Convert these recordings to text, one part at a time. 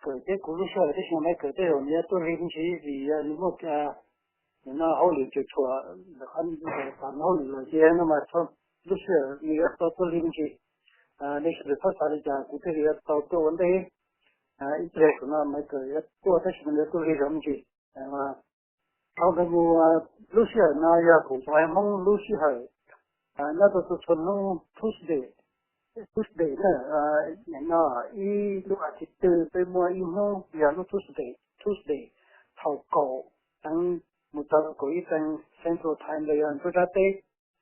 Kawm thiab kuv lub sij hawm tab sis mas Michael tej zaum nws yuav tuaj lig me ntsis vim yog nws muaj nws no hauj lwm cuam tshuam, qhov nws hauj lwm lawm ces no mas lub sij hawm nws yuav tau tuaj lig me ntsis. Nej sawv daws txhob xav li cas, kuv thiaj li yuav tau tuaj ua ntej. Ib pliag saum no Michael yuav tuaj tab sis mas nws yuav tuaj lig zog me ntsis. Dhau ntawd mus, lub sij hawm no yog koom txoos haiv Hmoob lub sij hawm nyob rau txhua txhua hnub Tuesday, Tuesday na, no ib lub as thiv twg peb muaj ib hnub yog lub Tuesday, Tuesday thaum kaum teev mus txog kaum ib teev Central Time los yog nruab nrab teb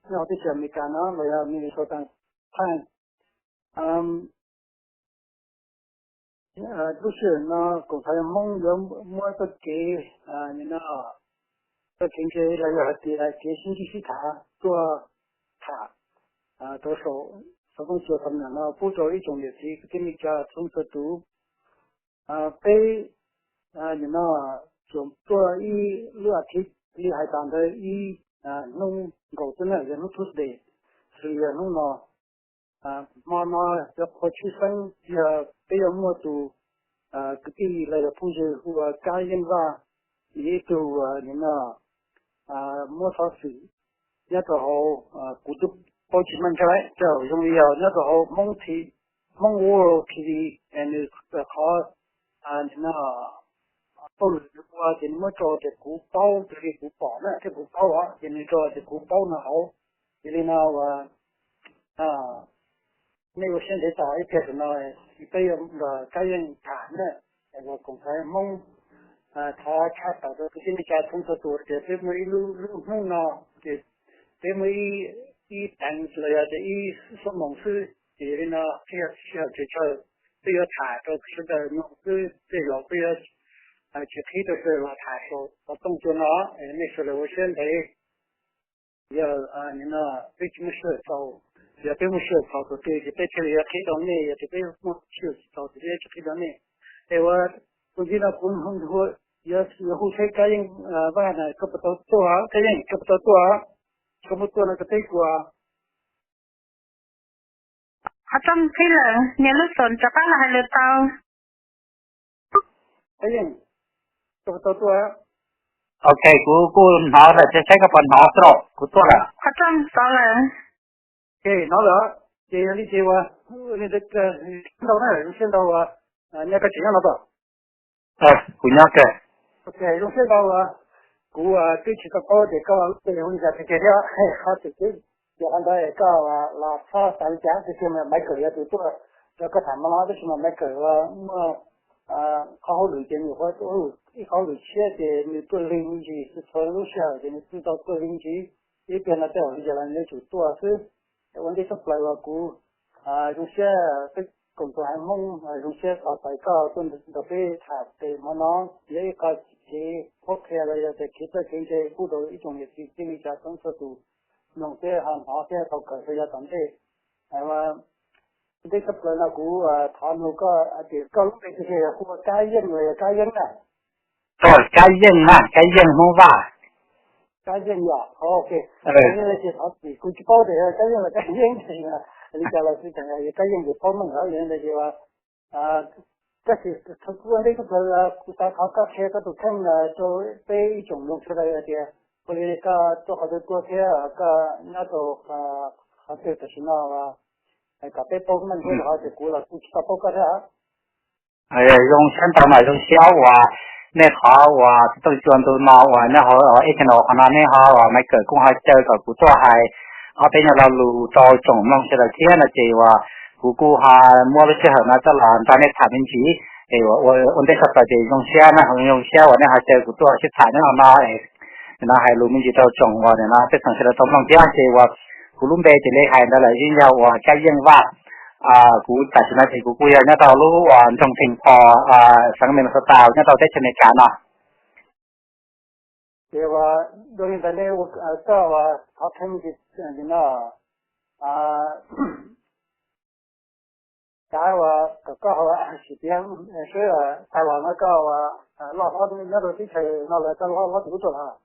nyob hauv teb chaws Amelikas no los yog Minnesota Time. Lub sij hawm no koom txoos haiv Hmoob yuav muab txoj kev, no, txoj kev ntse los yog hais tias kev sib ntsib sib tham tuaj tham rau saum xov tooj cua xam nyam no pub rau ib tsoom niam txiv kwv tij neej tsa txhua leej txhua tus. Peb, no, tsuas tuaj ib lub as thiv li hais tas ntawd ib hnub nkaus xwb na, yog hnub Tuesday, xws li yog hnub no. Hmo no yog qhua tshwj xeeb yog peb yuav muaj tus kwv tij los yog phooj ywg hu ua Kab Yeej Vaj, nws ib tug, no, muab xov xwm nyob rau hauv, kuv twb paub tsis meej thiab lauj, tej zaum zoo li yog nyob rau hauv Hmoob T V, Hmoob World T V, nws qhov, no, hauj lwm nws ua ces nws muab tso tias kuv paub, raws li kuv pom na thiab kuv paub os, ces nws tso tias kuv paub no hauv. Yog li no uas nej ua siab ntev tos ib pliag saum no, peb yuav nrog Kab Yeej tham na, uas koom txoos haiv Hmoob thov tshaj tawm rau kwv tij neej tsa txhua txhua tus tias peb muaj ib lub, lub hnub no ces peb muaj ib, ib teev los yog tias ib xuab moos xwb, ces yog li no peb yog sij hawm tsawg tsawg peb yuav tham rau sawv daws mloog xwb, tej zaum peb yuav tsis qhib rau sawv daws los tham saum xov tooj cua no, nej sawv daws ua siab ntev. Yog no peb tsis muaj sij hawm txaus, yog peb muaj sij hawm txaus tus twg ces peb thiaj li yuav qhib rau nej, yog tias peb muaj sij hawm tsis txaus ces peb tsis qhib rau nej. Es ua tus ntxiv no kuv yuav, yuav hu seb Kab Yeej Vaj na, koj puas tau tuaj, Kab Yeej koj puas tau tuaj, koj muab tuaj no koj teb kuv. Qhov rooj qhib lawm, nias lub xom rov qab los hais lus tau. Kab Yeej, koj puas tau tuaj? Ok, kuv kuj hnov lawm, saib koj puas hnov tau, kuv tuaj lawm. Qhov rooj xov lawm. Ok, hnov lawm. Ces yog li ces ua, ntau na, zoo siab ntau uas, nej koj tseem nyob no tau. Kuv nyob kawg. Ok, zoo siab ntau uas kuv twb tsis tau paub tias koj lub npe hu li cas tiag tiag thiab, qhov tseem ceeb ces qhov ntawd koj los txhob xav li cas, tiam sis mas Michael yog tus tuaj rau koj tham hmo no, tab sis mas Michael muaj qhov hauj lwm ces nws ib qhov hauj lwm tshiab ces nws tuaj lig me ntsis, txhua lub sij hawm ces nws tsis tau tuaj lig me ntsis. Ib pliag no tej zaum li cas los nws yuav tsum tuaj xwb. Ua ntej tshaj plaws uas kuv zoo siab, peb koom txoos haiv Hmoob zoo siab thov txais koj tuaj nrog peb tham ces hmo no yog ib qho kev qhuab qhia los yog tias kev txawj kev ntse pub rau ib tsoom niam txiv kwv tij neej tsa txhua tus mloog thiab ho hnov thiab tau kawm rau yav tom ntej. Ua ntej tshaj plaws no kuv thov nug koj tias koj lub npe tiag tiag yog hu ua Kab Yeej los yog Kab Yeeb na? Kab Yeej na, Kab Yeej Hmoob Vaj. Kab Yeej yog, ok. Ces thov txim, kuv tsis paub tias Kab Yeej los Kab Yeeb, li cas los xij tseem yog Kab Yeej ces paub meej heev li ntawd ces tab sis ua ntej tshaj plaws kuv xav thov koj qhia koj tus kheej rau peb ib tsoom mloog sawv daws hais tias ua li koj tuaj qhov twg tuaj thiab koj nyob rau qhov twg tam sim no, kom peb paub meej thiab rau qhov tias kuv los kuv tsis tau paub koj thiab. Zoo siab ntau mas zoo siab uas nej qhov uas xov tooj cua ntu no uas nyob hauv ib channel qhov no nej ho uas Michael kuj ho caw kom kuv tuaj hais ob peb nyuag lo lus rau tsoom mloog sawv daws thiab no ces uas kuv kuj ho muab lub sij hawm no coj los nrog nej tham me ntsis es ua ntej tshaj plaws ces zoo siab na, zoo siab uas nej ho caw kuv tuaj sib tham nyob no no es no hais lus me ntsis rau tsoom uas no peb tsoom sawv daws tau mloog thiab ces uas kuv lub npe ces li hais ntawd lawm yeej yog uas Kab Yeej Vaj. Kuv tam sim no ces kuv kuj yog nyob rau lub uas nroog Theej Pos, xeev Minnesota nyob rau teb chaws Amelikas no. Ces ua dua li ntawd ne, koj ua thov kheej no, kav ua kom koj sim piav seb tag los no koj ua loj hlob nyob rau teb chaws no lawm koj loj hlob tim ub tuaj lawm.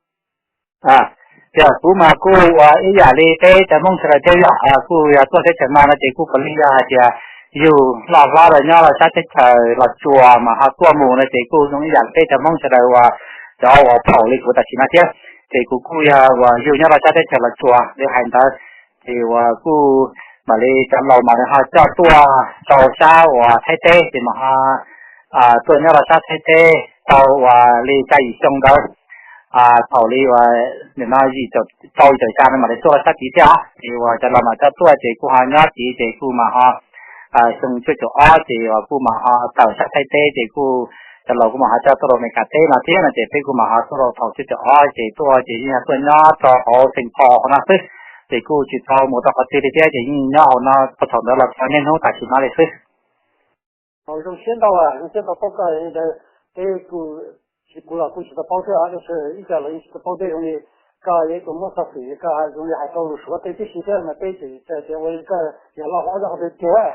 Yog kuv mas kuj ua ib yam li peb cov Hmoob sawv daws thiab yog kuj yog tuaj teb chaws no no ces kuj puav leej yog hais tias yug loj hlob rau nyob rau sab teb chaws Los Tsuas mas ho tuaj mus no ces kuj zoo ib yam peb cov Hmoob sawv daws uas cov uas phaum li kuv tam sim no thiab. Ces kuv kuj yog uas yug nyob rau sab teb chaws Los Tsuas li hais ntawd, ces uas kuj mam li cov laus mam li ho coj tuaj rau sab uas Thaib teb ces mas ho tuaj nyob rau sab Thaib teb tau uas li xya yim xyoo ntawd. Thaum li uas nim no yim caum rau yim caum xya no mam li tuaj rau sab tid thiab os, ces uas cov laus mam coj tuaj ces kuj ho nyob tid ces kuj mam ho xyoo cuaj caum ob ces uas kuj mam ho tawm sab Thaib teb ces kuj cov laus kuj mam ho coj tuaj rau Amelikas teb no thiab no ces peb kuj mam ho tuaj rau thaum cuaj caum ob ces tuaj ces yeej yog tuaj nyob rau hauv Saint Paul hauv no xwb, ces kuj tsis tau mus rau qhov twg li thiab ces yeej nyob hauv no thaum ntawd los txog niaj hnub tam sim no li xwb. Zoo siab ntau, zoo siab tau paub koj ntawd, peb kuj, kuv los kuj tsis tau paub thiab, tab sis ib co los yeej tsis tau paub thiab. Zoo li koj yog ib tug muaj xov xwm, koj zoo li hais tau lus Suav tej tib si thiab mas peb tseem xav tias ua li koj yog loj hlob zog qhov twg tiag.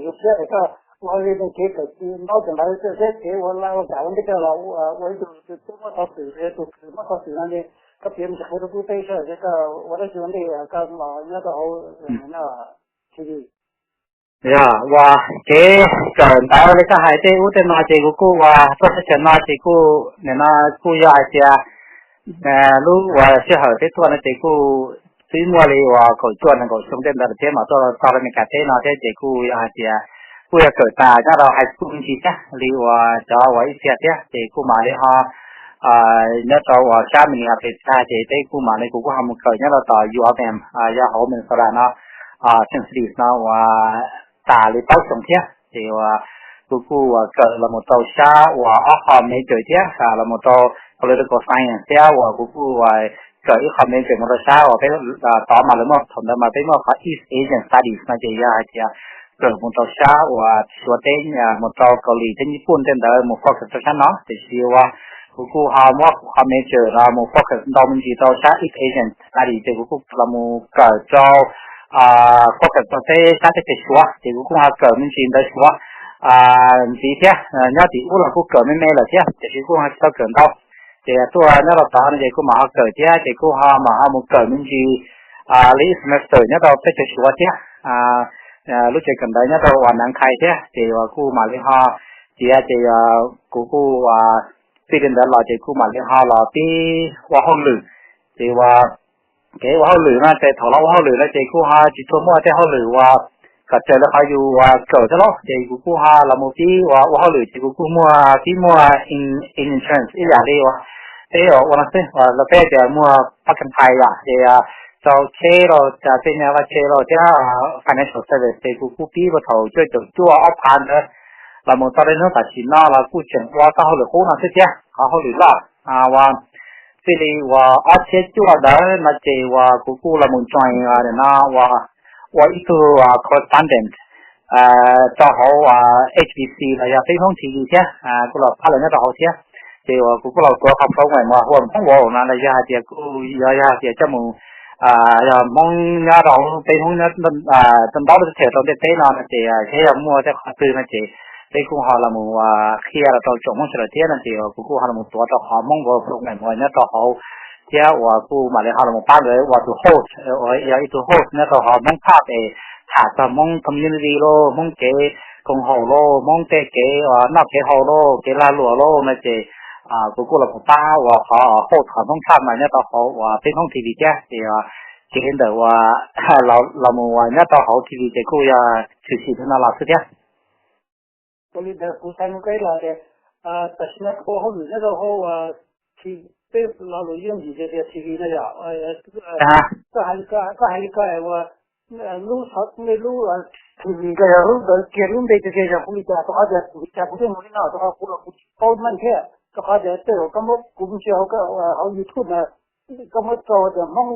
Zoo siab es koj ua li kev kawm ntaub kawm ntawv seb kev ua laj ua kam ua ntej koj los ua ib tug tub muaj xov xwm, tus kws muaj xov xwm no ces koj piav me ntsis qhia rau kuv peb seb koj ua dab tsi ua ntej koj los nyob rau hauv no. Yog uas kev kawm ntawv li koj hais tej ub tej no ces kuv kuj uas tuaj teb chaws no ces kuj nim no kuj yog hais tias lub uas sij hawm peb tuaj no ces kuj twb muaj li uas kaum cuaj nees nkaum xyoo tej ntawd lawm thiab mas tuaj txog rau Amelikas teb no thiab ces kuj yog hais tias kuj yog kawm tas nyob rau high school me ntsis thiab li uas cov uas ib txhia thiab ces kuj mam li ho nyob rau uas sab Minneapolis tag ces peb kuj mam li kuv kuj ho mus kawm nyob rau tom U of M yog hauv Minnesota no, Twin Cities no uas tas li plaub xyoo thiab ces uas kuv kuj uas kawm los mus rau sab uas ob qho major thiab los mus rau political science thiab uas kuv kuj uas kawm ib qho major mus rau sab uas peb tod mas lawv muaj thaum ntawd mas peb muaj qhov East Asian Studies no ces yog hais tias kawm mus rau sab uas Suav teb mus rau Kaus Lim thiab Nyij Pooj tej ntawd mus focus rau sab no tiam sis uas kuv kuj ho muab kuv qhov major los mus focus ntau me ntsis rau sab East Asian Studies ces kuv kuj los mus kawm rau focus rau peb sab teb chaws Suav ces kuv kuj ho kawm me ntsis ntawv Suav ntxiv thiab. Nyob tim ub los kuj kawm me me lawm thiab tiam sis kuj ho tsis tau kawm ntau. Ces tuaj nyob rau tod no ces kuj mam ho kawm thiab ces kuj ho mam ho mus kawm me ntsis li ib semester nyob rau teb chaws Suav thiab, lub tsev kawm ntawv nyob rau uas Naj Khai thiab ces uas kuj mam li ho tiav ces kuv kuj uas txij li ntawd los ces kuj mam li ho los pib ua hauj lwm. Ces uas kev ua hauj lwm no ces thaum los ua hauj lwm no ces kuj ho tsis tshua muaj tej hauj lwm uas kom raws li qhov yus uas kawm thiab lauj ces kuv kuj ho los mus pib uas ua hauj lwm ces kuv kuj muaj pib muaj insurance ib yam li uas peb ua no xwb uas los peb tias muaj pab kam phais yom ces rau tsheb los tej niag vaj tse los thiab financial service ces kuv kuj pib ua thaum cuaj caum cuaj ob phav ntawd los mus txog li hnub tam sim no los kuj tseem ua tau hauj lwm qub no xwb thiab qhov hauj lwm loj uas txij li uas ob txhiab cuaj ntawd no ces uas kuv kuj los mus join no uas ua ib tug correspondent rau hauv H B C los yog peb Hmoob T V thiab kuj los pab lawv nyob rau hauv thiab. Ces uas kuv kuj los tuav qhov program uas Huam Hmoob World no los yog hais tias kuj yog yog hais tias coj mus yog Hmoob nyob rau hauv peb Hmoob nyob ntaub lub teb chaws rau ntiaj teb no no ces thiab yog muaj tej qhov twg no ces peb kuj ho los mus qhia rau tsoom Hmoob sawv daws thiab no ces kuv kuj ho los mus tuav rau qhov Hmoob World program uas nyob rau hauv thiab uas kuj mam li ho los mus pab nkawd ua tus host, yog ib tug host nyob rau hauv Hmoob Talk es tham txog Hmoob community lauj, Hmoob kev koom haum lauj, Hmoob tej kev noj kev haus lauj, kev lag luam lauj no ces kuv kuj los mus pab uas qhov host qhov Hmoob Talk mas nyob rau hauv uas peb Hmoob T V thiab ces kev ntawm uas los mus uas nyob rau hauv T V ces kuj yog tshwm sim li no los xwb thiab. Ua li ntawd kuv xav nug koj ib los tias tam sim no koj ua hauj lwm nyob rau hauv peb lo lus yooj yim tias T V no yom, koj hais li ko ua lub, nej lub T V ko yog lub ntawd kiag lub npe tiag tiag yog hu li cas? Rau qhov tias vim li cas kuv thiaj mus li no, rau qhov kuv los kuv tsis paub meej thiab, rau qhov tias tej zaum koj muab kuv ntsia hauv YouTube na, koj muab tso tias Hmoob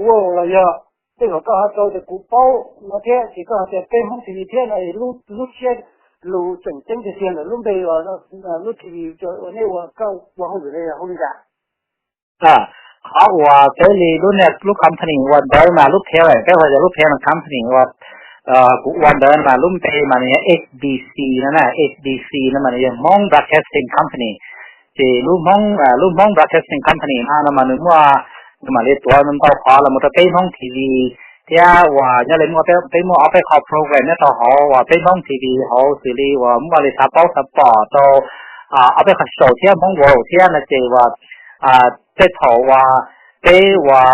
World los yog tej zaum koj ho tso tias kuv paub no thiab ces koj hais tias peb Hmoob T V thiab no, lub siab lus tseem ceeb tiag tiag ntawm lub npe lub T V uas nej ua, koj ua hauj lwm no yog hu li cas? Qhov uas peb li lub niag lub company ua ntawd mas lub parent, peb hu tias lub parent company uas kuv ua ntawd mas lub npe mas nws yog H B C no na, H B C no mas nws yog Hmoob Broadcasting Company. Ces lub Hmoob, lub Hmoob Broadcasting Company no no mas nws muaj, nws mam li tuav ntau qhov los mus rau peb Hmoob T V thiab uas nyob li muaj peb, peb muaj ob peb qho program nyob rau hauv uas peb Hmoob T V hauv xws li uas muaj li xav paub xav pom rau ob peb qho show thiab Hmoob World thiab no ces uas tej thaum uas peb uas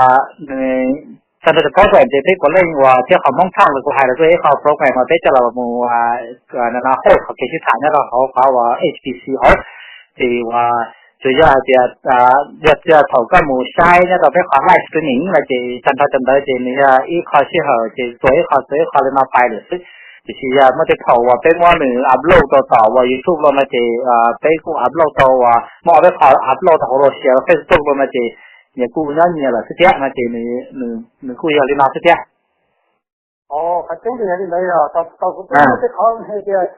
tag nrho cov program ces peb puav leej uas thiab qhov Hmoob Talk los kuv hais los kuj ib qho program uas peb coj los mus no host qhov kev sib tham nyob rau hauv qhov uas H B C hauv. Ces uas tsuas yog hais tias yog thaum koj mus saib nyob rau peb qhov live streaming no ces tag nrho cov ntawd ces nws yog ib qho sij hawm ces txuas ib qho txuas ib qho li no pais lawm xwb. Tiam sis yog muaj tej thaum uas peb muab nws upload rau tom uas YouTube los no ces peb kuj upload rau uas muab ob peb qho upload rau hauv los sis Facebook los no ces nyias kuj nyob nyias lawm xwb thiab no ces nws kuj yog li no xwb thiab. Qhov tseeb tiag yog li ntawd yog tau kuv twb muaj tej qhov hais tias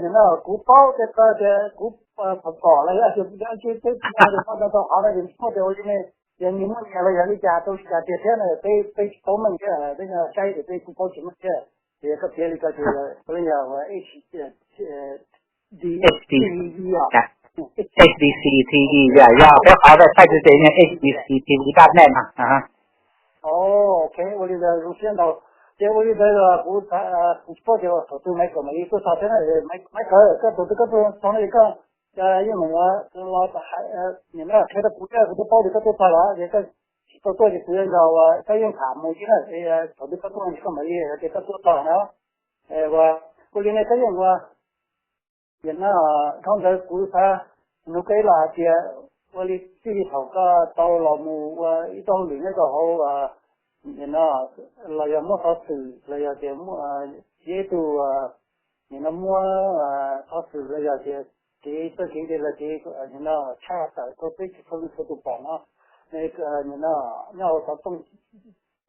nim no kuv paub tej qhov tias kuv pom los yog tias peb tau qhov no ces muaj tias ua li ne, yog nyias muaj nyias los yog li cas rau li cas tiag thiab no peb tsis paub meej thiab, peb saib ces peb kuj paub tsis meej thiab. Ces koj piav li ko ces puav leej yog H D C T V, H D C T V yog yog peb qhov website ces yog H D C T V dot net no. Ok, ua li ntawd zoo siab ntau. Ces ua li ntawd kuv, kuv tsis paub tias thaum twg Michael mam li tuaj txog thiab na, Michael koj thaum twg koj tuaj txog no es koj yeej meem los nim no qhia rau kuv thiab, kuv twb paub tias koj tuaj txog lawm ces koj tsis tau tuaj ces kuv yuav nrog uas koj yeej tham mus xwb na, thaum twg koj tuaj koj mam li hais tias koj tuaj txog na. Ua li ne koj yeej ua Nim no dhau ntawd kuv xav nug koj ib los hais tias ua li txij li thaum koj tau los mus ua ib tug hauj lwm nyob rau hauv nim no los yog muab xov xwm los yog tias muaj ib tug nim no muab xov xwm los yog tias kev txoj kev ntse los kev nim no tshaj tawm rau peb txhua leej txhua tus pom no, nim no nyob hauv xov tooj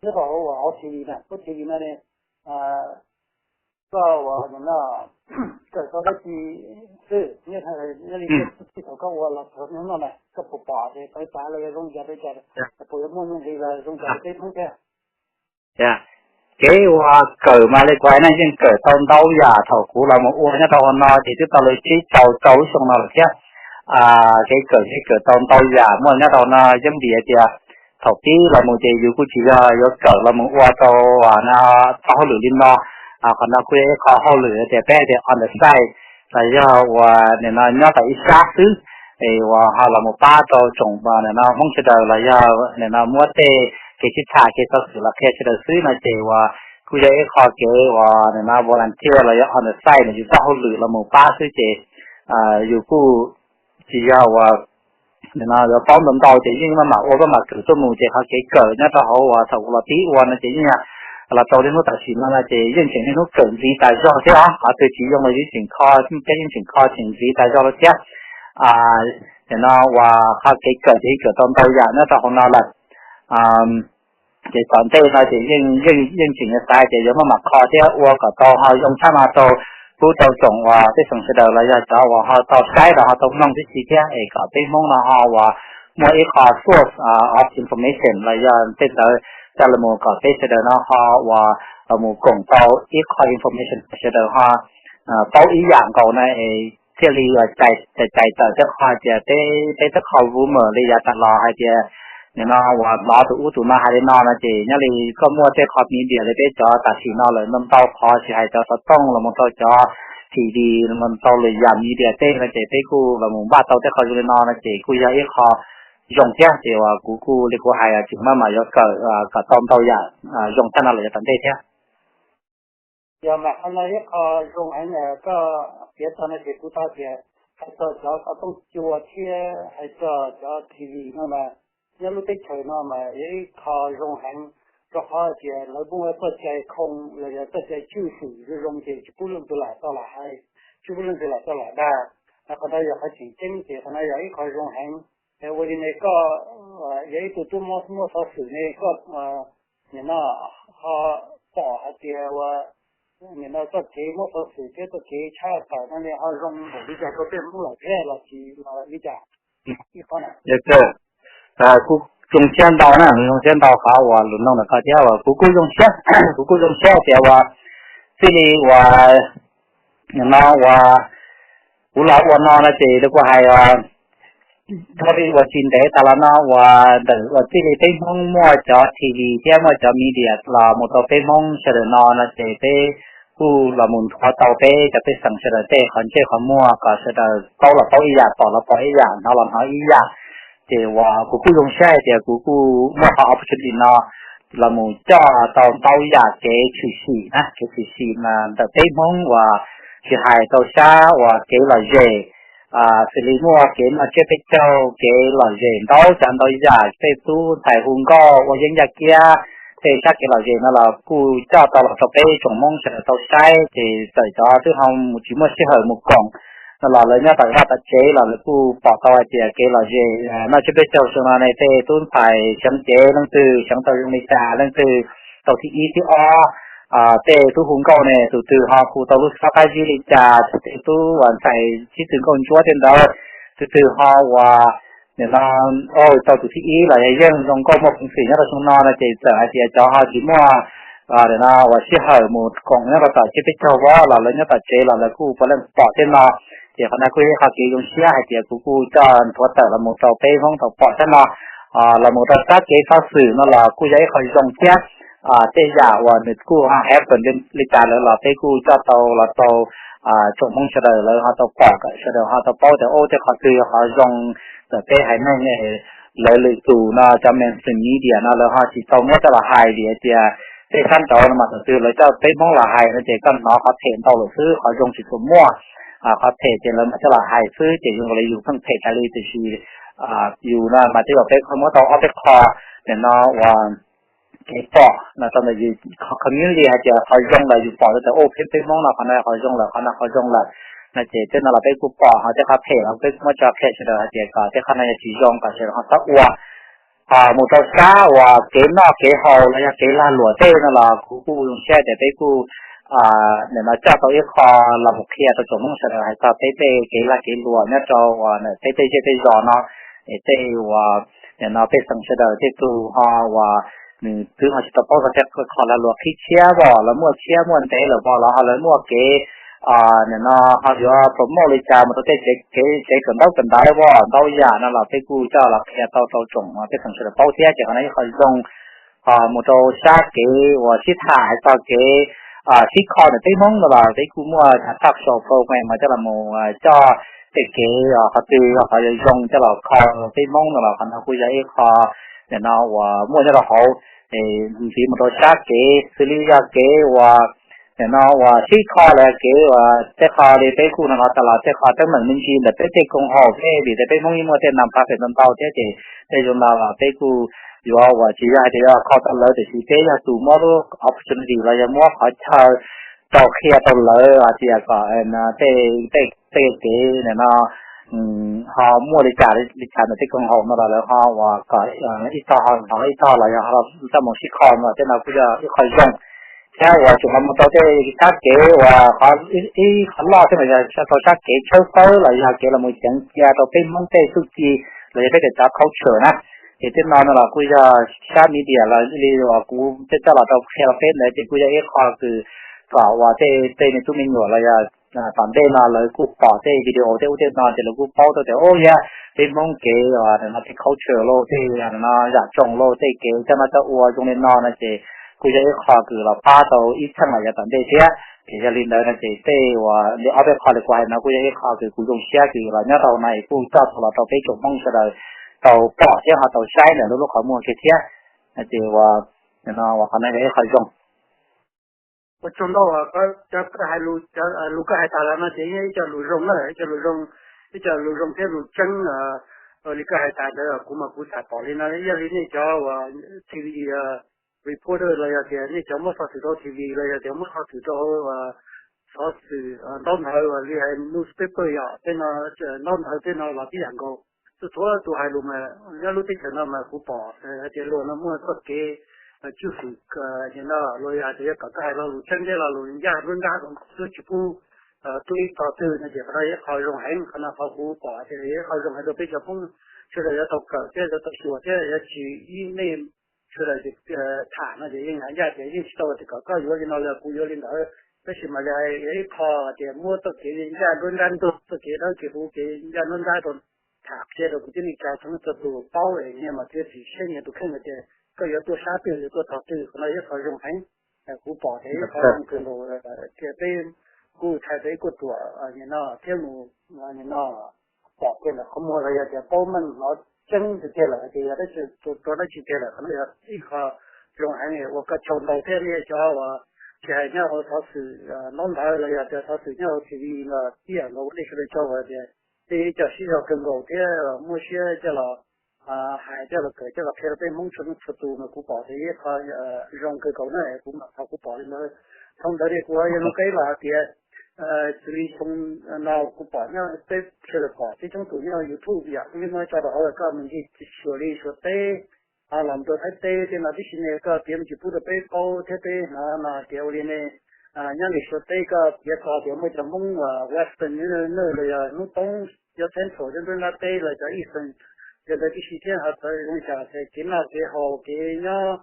nyob rau hauv hauv T V na, hauv T V no ne koj uas nim no kawm tau dab tsi xwb, nyob li txij thaum koj ua los txog hnub no na koj puas pom tias tau ib pab los yog zoo li cas, puas yuav muaj nuj nqis los zoo li cas rau peb Hmoob thiab? Kev ua kawm mas li kuv hais na yeej kawm tau ntau yam thaum kuv los mus ua nyob rau hauv no ces twb tau li tsib rau rau lub xyoo no lawm thiab. Kev kawm ces kawm tau ntau yam muaj nyob rau no yeej vim hais tias thaum pib los mus ces yus kuj tsis yog yuav kawm los mus ua rau txoj hauj lwm li no. Qhov no kuj yog ib qho hauj lwm tias peb hais tias on the side los yog uas nim no nyob tom ib sab xwb es uas ho los mus pab rau tsoom nim no Hmoob sawv daws los yog nim no muab tej kev sib tham kev xov xwm los qhia sawv daws xwb no ces uas kuj yog ib qho kev uas nim no volunteer los yog on the side nws yus txoj hauj lwm los mus pab xwb ces yus kuj tsis yog uas nim no yuav paub ntau ntau ces yeej maj mam ua maj mam kawm tuaj mus ces qhov kev kawm nyob rau hauv uas thaum kuv los pib ua no ces yeej los rau niaj hnub tam sim no no ces yeej tseem niaj hnub kawm ntxiv tas zog thiab os, qhov twg tsis zoo los yeej tseem kho, peb yeej tseem kho tseem ntxiv tas zog thiab. Nim no uas qhov kev kawm ces yeej kawm tau ntau yam nyob rau hauv no lawm. Ces tom ntej no ces yeej yeej yeej tseem yuav xav tias yuav maj mam kho thiab ua kom tau ho zoo tshaj no rau pub rau tsoom uas peb xeem sawv daws los yog cov uas ho tau saib los ho tau mloog tib si thiab es kom peb Hmoob no ho uas muaj ib qho source of information los yog tej ntawd coj los mus kom peb sawv daws no ho uas los mus koom tau ib qho information sawv daws ho paub ib yam nkaus na es thiaj li uas cais cais tawm tej qho hais tias peb peb tej qho rumor li yav tas los hais tias nim no uas hnov tus ub tus no hais li no no ces nyob li koj muaj tej qho media li peb cov tam sim no lawm ntau ntau qhov tsis hais cov xov tooj los mus rau cov T V los mus rau lwm yam media tej no ces peb kuj los mus npaj tau tej qho zoo li no no ces kuj yog ib qho zoo thiab ces uas kuv kuj li kuv hais tseem maj mam yuav kawm kom tau ntau yam zoo tshaj no lawm yav tom ntej thiab. Yog mas qhov no ib qho zoo heev koj piav txog no ces kuv thov tias hais txog cov xov tooj cua thiab hais txog cov T V no mas nyob lub teb chaws no mas yog ib qho zoo heev, rau qhov tias lawv muaj txoj cai khoo los yog txoj cai cwj xwm zoo zoo ces tsis pub leej twg lam tau lam hais, tsis pub leej twg lam tau lam dag. Qhov no yog qhov tseem ceeb ces qhov no yog ib qho zoo heev. Ua li ne koj yog ib tug tub mob muaj xov xwm ne koj nim no ho pom hais tias ua nim no txoj kev muab xov xwm thiab txoj kev tshaj tawm no ne ho zoo npaum li cas rau peb Hmoob lawm thiab los tsis los li cas? Kuj zoo siab ntau na, zoo siab ntau qhov uas lus nug ntawm koj thiab uas kuv kuj zoo siab, kuv kuj zoo siab tias uas txij li uas nim no uas kuv los ua no no ces kuv hais Dhau li uas tsis ntev tas los no uas ntawm uas txij li peb Hmoob muaj cov T V thiab muaj cov media los mus rau peb Hmoob sawv daws no no ces peb kuj los mus nthuav tau peb cov pej xeem sawv daws tej qhov ntsej qhov muag kom sawv daws paub los paub ib yam, pom los pom ib yam, hnov los hnov ib yam. Ces uas kuv kuj zoo siab hais tias kuv kuj muaj qhov opportunity no los mus coj tau ntau yam kev tshwm sim na, kev tshwm sim mas ntawm peb Hmoob uas tsis hais rau sab uas kev lom zem, xws li muaj kev noj tsiab peb caug, kev lom zem ntau tsav ntau yam, tej tub ntxhais hu nkauj ua yeeb yaj kiab, tej sab kev lom zem no los kuj coj tau los rau peb tsoom Hmoob sawv daws tau saib. Ces txawm cov twb ho mus tsis muaj sij hawm mus koom no los lawv nyob tom vaj tom tsev los lawv kuj pom tau hais tias kev lom zem noj tsiab peb caug xyoo no ne tej tub ntxhais xyeev cev leej twg xyeev tau zoo li cas, leej twg tau thib ib thib ob, tej tub hu nkauj ne tus twg ho hu tau lub suab qab zib li cas, tej tub uas ntxhais sib tw nkauj ntsuab tej ntawd, tus twg ho uas nim no tau tus thib ib los yog yeej zoo nkauj muaj peev xwm nyob rau xyoo no no ces txawm hais tias cov ho tsis muaj nim no uas sij hawm mus koom nyob rau tom tsiab peb caug vab los lawv nyob tom tsev los lawv kuj puav leej pom tej no. Ces qhov no kuj yog ib qho kev zoo siab hais tias kuv kuj coj nthuav tawm los mus rau peb Hmoob tau pom thiab no. Los mus rau sab kev xov xwm no los kuj yog ib qho zoo thiab. Tej yam uas nws kuj happen li cas lawm los peb kuj coj tau los rau tsoom Hmoob sawv daws lawv ho tau pom, sawv daws ho tau paub tias ub tej qhov twg yog qhov zoo ntawm peb haiv neeg. Lawv lwm tus no cov mainstream media no lawv ho tsis tau muab coj los hais vim hais tias tej sab nraud no mas thaum twg lawv coj peb Hmoob los hais no ces koj hnov qhov phem ntau lawm xwb, qhov zoo tsis tshua muaj. Qhov phem ces lawv mam coj los hais xwb ces zoo li yus pheej phem tas li, tiam sis yus no mas tej zaum peb muab tau ob peb qho nim no uas kev pom no rau ntawm yus community hais tias qhov zoo lawm yus pom tau tias ub peb Hmoob no qhov no qhov zoo lawm, qhov no qhov zoo lawm no ces tej no los peb kuj pom, ho tej qhov phem los peb kuj muab tso qhia sawv daws hais tias kom tej qhov no yog tsis zoo kom sawv daws ho txhob ua. Mus rau sab uas kev noj kev haus los yog kev lag luam tej no los kuv kuj zoo siab tias peb kuj nim no coj tau ib qho los mus qhia rau tsoom Hmoob sawv daws hais txog peb tej kev lag kev luam nyob rau uas peb tej zej tej zos no, es tej uas nim no pej xeem sawv daws tej tug ho uas nws twb ho tsis tau paub txog tej qho lag luam qhib tshiab os, lawv muaj tshiab muaj ntev lawm os, los ho lawv muaj kev nim no ho yuav promote li cas mus rau tej kev tsev kawm ntaub kawm ntawv os, ntau yam no los peb kuj coj los qhia tau rau tsoom pej xeem sawv daws paub thiab ces qhov no ib qho zoo. Mus rau sab kev uas sib tham hais txog kev sib kho ntawm peb Hmoob no los peb kuj muaj cov talk show program mas coj los mus coj tej kev qhov twg qhov yuav zoo coj los kho peb Hmoob no los qhov no kuj yog ib qho nim no uas muaj nyob rau hauv. Ntxiv mus rau sab kev xws li yog kev uas nim no uas sib kho los yog kev uas tej qho li peb kuj hnov tas los tej qho teeb meem me ntsis ntawm peb tej koom haum tej vim tias peb Hmoob yeej muaj tej non-profit ntau ntau thiab ces tej zoo no los peb kuj yuav uas tsis yog hais tias yuav kho tau lawv tiam sis peb yog tus muab lub opportunity los yog muab qhov chaw rau qhia rau lawv hais tias kom tej tej tej kev nim no ho muaj li cas li cas ntawm tej koom haum no los lawv ho uas kom ib tog ho hnov ib tog los yog coj mus sib kho no tej no kuj yog ib qho zoo. Thiab uas tseem los mus rau tej sab kev uas qhov ib qhov loj thiab mas yog rau sab kev tshawb fawb los yog kev los mus xyeev cia rau peb Hmoob tej txuj ci los yog peb tej cov culture na. Ces tej no no los kuj yog sab media los li uas kuv coj coj los rau qhia rau peb ntawd ces kuj yog ib qho kws kom uas tej tej me tub me nyuam los yog tom ntej no lawv kuj pom tej video tej ub tej no ces lawv kuj paub tau tias ub yog peb Hmoob kev uas no tej culture lauj, tej no yam tsoom lauj, tej kev coj noj coj ua zoo li no no ces kuj yog ib qho kws los pab tau ib txheej los yav tom ntej thiab. Ces yog li ntawd no ces tej uas li ob peb qho li kuv hais no kuj yog ib qho kws kuv zoo siab kws los nyob rau no es kuj coj tau los rau peb tsoom Hmoob sawv daws tau pom thiab ho tau saib ntawm lub lub qhov muag kiag thiab. No ces uas no uas qhov no yog ib qho zoo. Ua tsaug ntau, cov koj hais lus, lus koj hais tas los no ces yeej ib co lus zoo na, ib co lus zoo, ib co lus zoo thiab lus tseeb li koj hais tas ntawd kuv mas kuv xav pom li no. Yog li nej cov uas T V reporter los yog tias nej cov muab xov xwm rau T V los yog tias muab xov xwm rau xov xwm ntaub ntawv li hais newspaper yom, tej no ntaub ntawv tej no los tib yam nkaus. Txhua txhua tus hais lus mas nyob lub teb chaws no mas kuv pom hais tias luag no muaj txoj kev cwj pwm no los yog hais tias yog kom koj hais lo lus tseeb thiab lo lus ncaj nruab nrab xwb tsis pub tub ib tog twg no ces qhov no yog ib qho zoo heev. Qhov no qhov kuv pom hais tias yog ib qho zoo hais rau peb cov Hmoob sawv daws yuav tau kawm thiab yuav tau xyuas thiab yuav tsis ib nej sawv daws tham no ces yeej hais ncaj tias yeej tsis tau tias kom koj yuav li no los kuv yuav li ntawd, tab sis mas yog ib qho tias muab txoj kev ncaj nruab nrab ntug, txoj kev dawb kev huv kev ncaj nruab nrab rau tham qhia rau kwv tij neej tsa txhua leej txhua tus paub es nyias mam thiaj tsis saib nyias tus kheej tias koj yuav tuaj sab twg yuav tuaj tog twg. Qhov no yog qhov zoo heev, kuv pom tias yog qhov zoo kawg nkaus tias peb kuj txhais tau ib kuj tuam nim no thiab mus nim no pom kiag ntawm qhov muag los yog tias paub meej hnov tseeb tiag tiag lawm tias yog dab tsi rau dab tsi tiag lawm. Qhov no yog ib qho zoo heev uas koj tsaug ntau thiab nej cov uas tsis hais nyob hauv xov xwm ntaub ntawv los yog tias xov xwm nyob hauv T V los ib yam nkaus ua dej sawv daws tsaug tias nej cov sib zog kawg nkaus thiab muaj siab coj los hais coj los kawm coj los qhia rau peb Hmoob txhua leej txhua tus mas kuv pom tias ib qho zoo kawg nkaus na. Kuv mam thov kuv pom li ntawd. Thaum ntawd li kuv yuav nug koj los hais tias xws li xyoo no kuv pom nyob peb sawv daws pom tib coob tus nyob YouTube yam li muab tso rau hauv koj mus ncig xyuas li Suav teb los rau Thaib teb tej no tib si ne koj piav me ntsis pub rau peb paub thiab peb hnov no tias ua li ne nyob li Suav teb koj piav txog tias muaj cov Hmoob uas Western Union los yog hnub toob cov Central cov nruab nrab teb los cov Eastern cov ntawd tib si thiab ho txawv zoo li cas kev noj kev haus kev nyob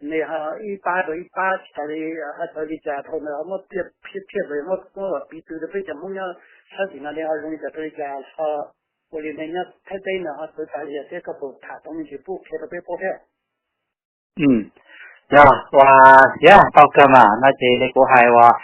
ne ho ib pab rau ib pab tsis tas li ho txawv li cas thaum ntawd ho muab phiaj phiaj los muab muab piv txwv rau peb cov Hmoob nyob sab tim no ne ho zoo li cas rau li cas ho ua li ne nyob Thaib teb no ho txawv tas li cas thiab koj puas tham tau me ntsis pub qhia rau peb paub thiab? Yog uas yog tau kawg mas no ces li kuv hais uas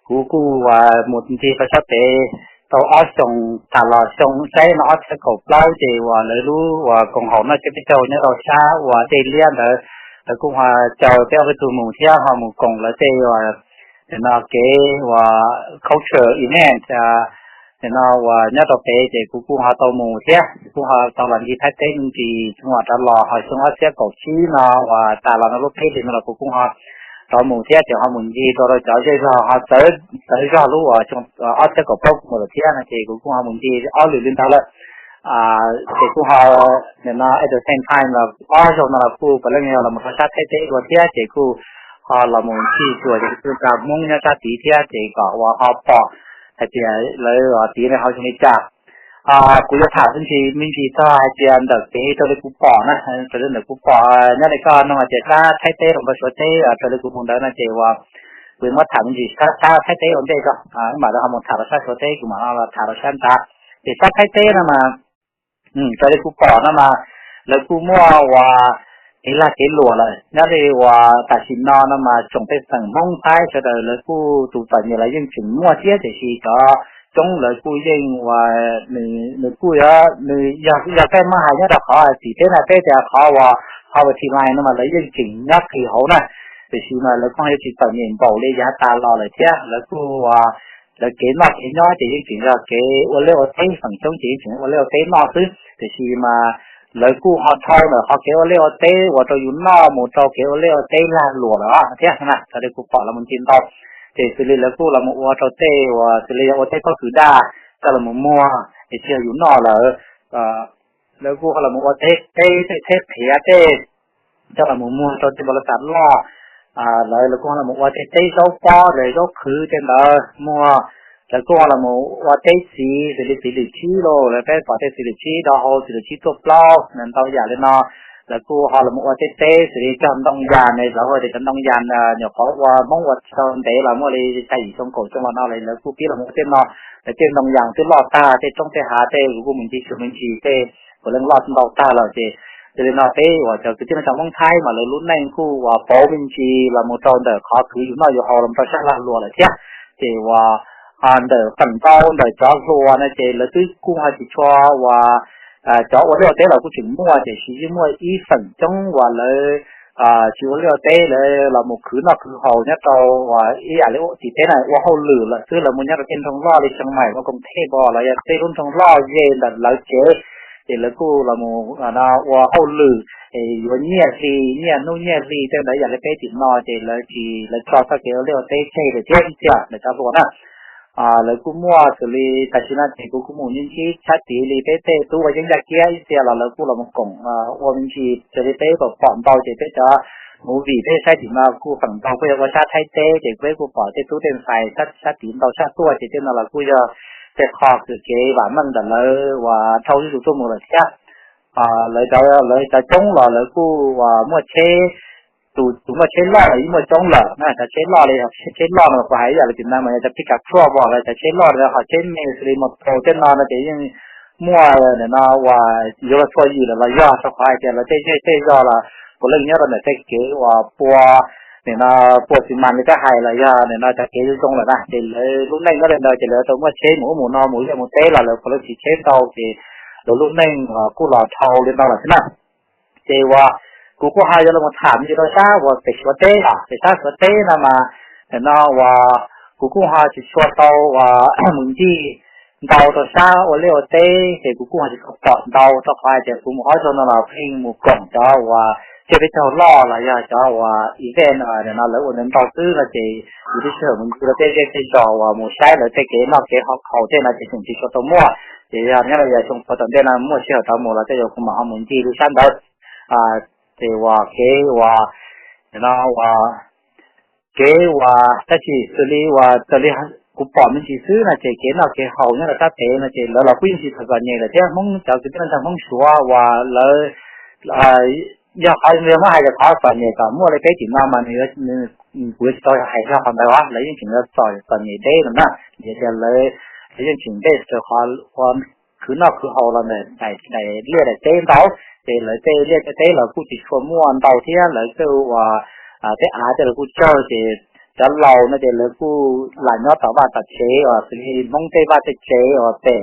kuv kuj uas mus ncig rau sab pem tau ob xyoos tas los xyoo saib no ob txhiab kaum plaub ces uas lawv lub uas koom haum noj tsiab peb caug nyob rau sab uas dej liab ntawd lawv kuj ho caw peb ob peb tug mus thiab ho mus koom lawv tej uas nim no kev uas culture event nim no uas nyob rau pem ces kuv kuj ho tau mus thiab kuj ho tau los ncig Thaib teb me ntsis xyoo uas rov los ho xyoo ob txhiab kaum tsib no uas tas los no lub peb hlis no los kuv kuj ho rov mus thiab ces ho mus ncig rau rau cov zej zog ho txawv txawv zog lub uas xyoo ob txhiab kaum plaub kuv mus lawm thiab no ces kuv kuj ho mus ncig ob lwm li ntawd lawm. Ces kuj ho nim no at the same time los ob zaug no los kuj puav leej yog los mus rau sab Thaib teb dua thiab ces kuj ho los mus ncig xyuas ces kuj tau Hmoob nyob sab tid thiab ces kom uas ho pom hais tias lawv tid ne ho zoo li cas. Kuv yuav tham me ntsis me ntsis txog hais tias ntawm kev raws li kuv pom na, raws li ntawm kuv pom nyob li koj nug hais tias sab Thaib teb los rau Suav teb raws li kuv mus ntawd no ces uas kuv muab tham me ntsis sab Thaib teb ua ntej tso, mam li ho mus tham rau sab Suav teb kuv mam tham rau sab nrad. Ces sab Thaib teb no mas raws li kuv pom no mas lawv kuj muaj uas kev lag kev luam lawm nyob li uas tam sim no no mas tsoom pej xeem Hmoob Thaib sawv daws lawv kuj tus txom nyem los yeej tseem muaj thiab tiam sis cov coob lawv kuj yeej uas nws kuj yuav nws yog yog kaj muab hais nyob rau qhov tim teb na peb tias qhov uas poverty line no mas lawv yeej tseem nyob qis hauv na, tiam sis mas lawv kuj yuav tsis txom nyem npaum li yav tas los lawm thiab lawv kuj uas lawv kev noj kev nyob ces yeej tseem yog kev ua liaj ua teb, feem coob ces yeej tseem ua liaj ua teb noj xwb tiam sis mas lawv kuj ho dhau ntawm qhov kev ua liaj ua teb ua rau yus noj mus rau kev ua liaj ua teb lag luam lawm thiab na raws li kuv pom los mus ncig ntau. Ces xws li lawv kuj los mus ua rau tej uas xws li yog ua teb pob kws daj coj los mus muag es tsis yog yus noj lawm, lawv kuj ho los mus ua teb teb tej teb qhiav tej coj los mus muag rau tej npau li xas loj. Lawv lawv kuj ho los mus ua tej teb zaub pob los zaub qhwv tej ntawd muag. Lawv kuj ho los mus ua teb txiv xws li txiv lwm tsib los lawv peb pom tej txiv lwm tsib do hau txiv lwm tsib tuaj plaub ntau yam li no. Lawv kuj ho los mus ua tej teb xws li cog ntoo yas ne, lawv hu tias cov ntoo yas nyuam qhuav ua Hmoob ua tsis tau ntev los muaj li xya yim xyoo kaum xyoo los no lawv kuj pib los mus ua tej no. Lawv tej ntoo yas twb loj tag, tej roob tej hav tej kuv kuj mus ncig xyuas me ntsis tej puav leej loj ntau tag lawm ces yog li no peb uas cov kwv tij neej tsa Hmoob Thaib mas lawv lub neej kuj uas pauv me ntsis los mus rau ntawm qhov khwv yus noj yus haus los mus rau sab lag luam lawm thiab. Ces uas ntawm feem ntau ntawm cov hluas no ces lawv twb kuj ho tsis tshua uas cov ua liaj ua teb los kuj tseem muaj tiam sis yeej muaj ib feem coob uas lawv tsis ua liaj ua teb, lawv los mus khwv noj khwv haus nyob rau uas ib yam li tim teb na ua hauj lwm lawm xwb, lawv mus nyob rau tej nroog loj li Xeev Maim ua koom thej npo los yog tej lub nroog loj ze ntawm lawv tsev, ces lawv kuj los mus ua hauj lwm es yuav nyiaj hli, nyiaj hnub nyiaj hli tej ntawd, yam li peb tim no ces lawv tsis, lawv tso txoj kev ua liaj ua teb tseg lawm thiab ib txhia ntawm cov hluas na. Lawv kuj muaj xws li tam sim no ces kuv kuj mus ntsib sab tid li peb tej tub ua yeeb yaj kiab ib txhia los lawv kuj los mus koom ua me ntsis raws li peb pom ntau ces peb cov movie peb saib tim no kuj feem ntau kuj yog ua sab Thaib teb ces peb kuj pom tej tub tej ntxhais sab tid ntau tshaj tuaj ces tej no los kuj yog tej qho kws kev vam meej ntawm lawv uas dhau zuj zus tuaj mus lawm thiab. Lawv, lawv cov coob los lawv kuj uas muaj tsheb, tus, tus muaj tsheb loj los yeej muaj coob lawm na, cov tsheb loj li, tsheb loj no kuv hais ib yam li tim no mas yog cov pickup truck los cov tsheb loj li, ho tsheb me xws li mos taus tej no no ces yeej muaj nim no uas yuav luag txhua yim lawm los yog rau qhov hais tias lawv tej zej tej zos los puav leej nyob rau ntawm tej kev uas pua, nim no pua xis mas li thiab hais los yog nim no cov kev zoo zoo lawm na ces lawv lub neej nyob li ntawd ces lawv tau muaj tsheb mus ub mus no mus liaj mus teb los lawv puav leej siv tsheb ntau ces lawv lub neej kuj los dhau li no lawm xwb na. Ces uas kuv kuj ho yuav los tham me ntsis rau sab uas pem Suav teb os, pem sab Suav teb no mas nim no uas kuv kuj ho tsis tshua tau uas mus ncig ntau rau sab ua liaj ua teb ces kuv kuj ho tsis tshua pom ntau rau qhov hais tias kuv mus ob zaug no los pheej mus koom cov uas tsiaj peb caug loj los yog cov uas event no lawv ua ntawd ntau xwb no ces kuv twb sij hawm mus ncig rau tej zej tej zos uas mus saib lawv tej kev noj kev haus tej no ces tseem tsis tshua tau muaj. Ces yog nyob rau yav xyoo puav tom ntej no muaj sij hawm rov mus los tej zaum kuv mam ho mus ncig rau sab ntawd. Ces uas kev uas no uas kev uas tab sis xws li uas raws li kuv pom me ntsis xwb no ces kev noj kev haus nyob rau sab pem no ces lawv los kuj yeej tsis txom txom nyem lawm thiab. Hmoob cov kwv tij neej tsa Hmoob Suav uas lawv yog qhov muab hais tias qhov txom nyem kom muaj li peb tim no mas nws, kuv yuav tsis tau hais txog qhov ntawd os, lawv yeej tseem yuav txom txom nyem deb no na. Vim tias lawv, lawv yeej tseem ntes rau qhov ua khwv noj khwv haus los ntawm daim liaj daim teb ntau, ces lawv tej liaj tej teb los kuj tsis tshua muaj ntau thiab, lawv tej uas tej av tej los kuj tsawg ces cov laus no ces lawv kuj lam nyob tom vaj tom tsev uas xws li Hmoob tej vaj tej tsev uas pem,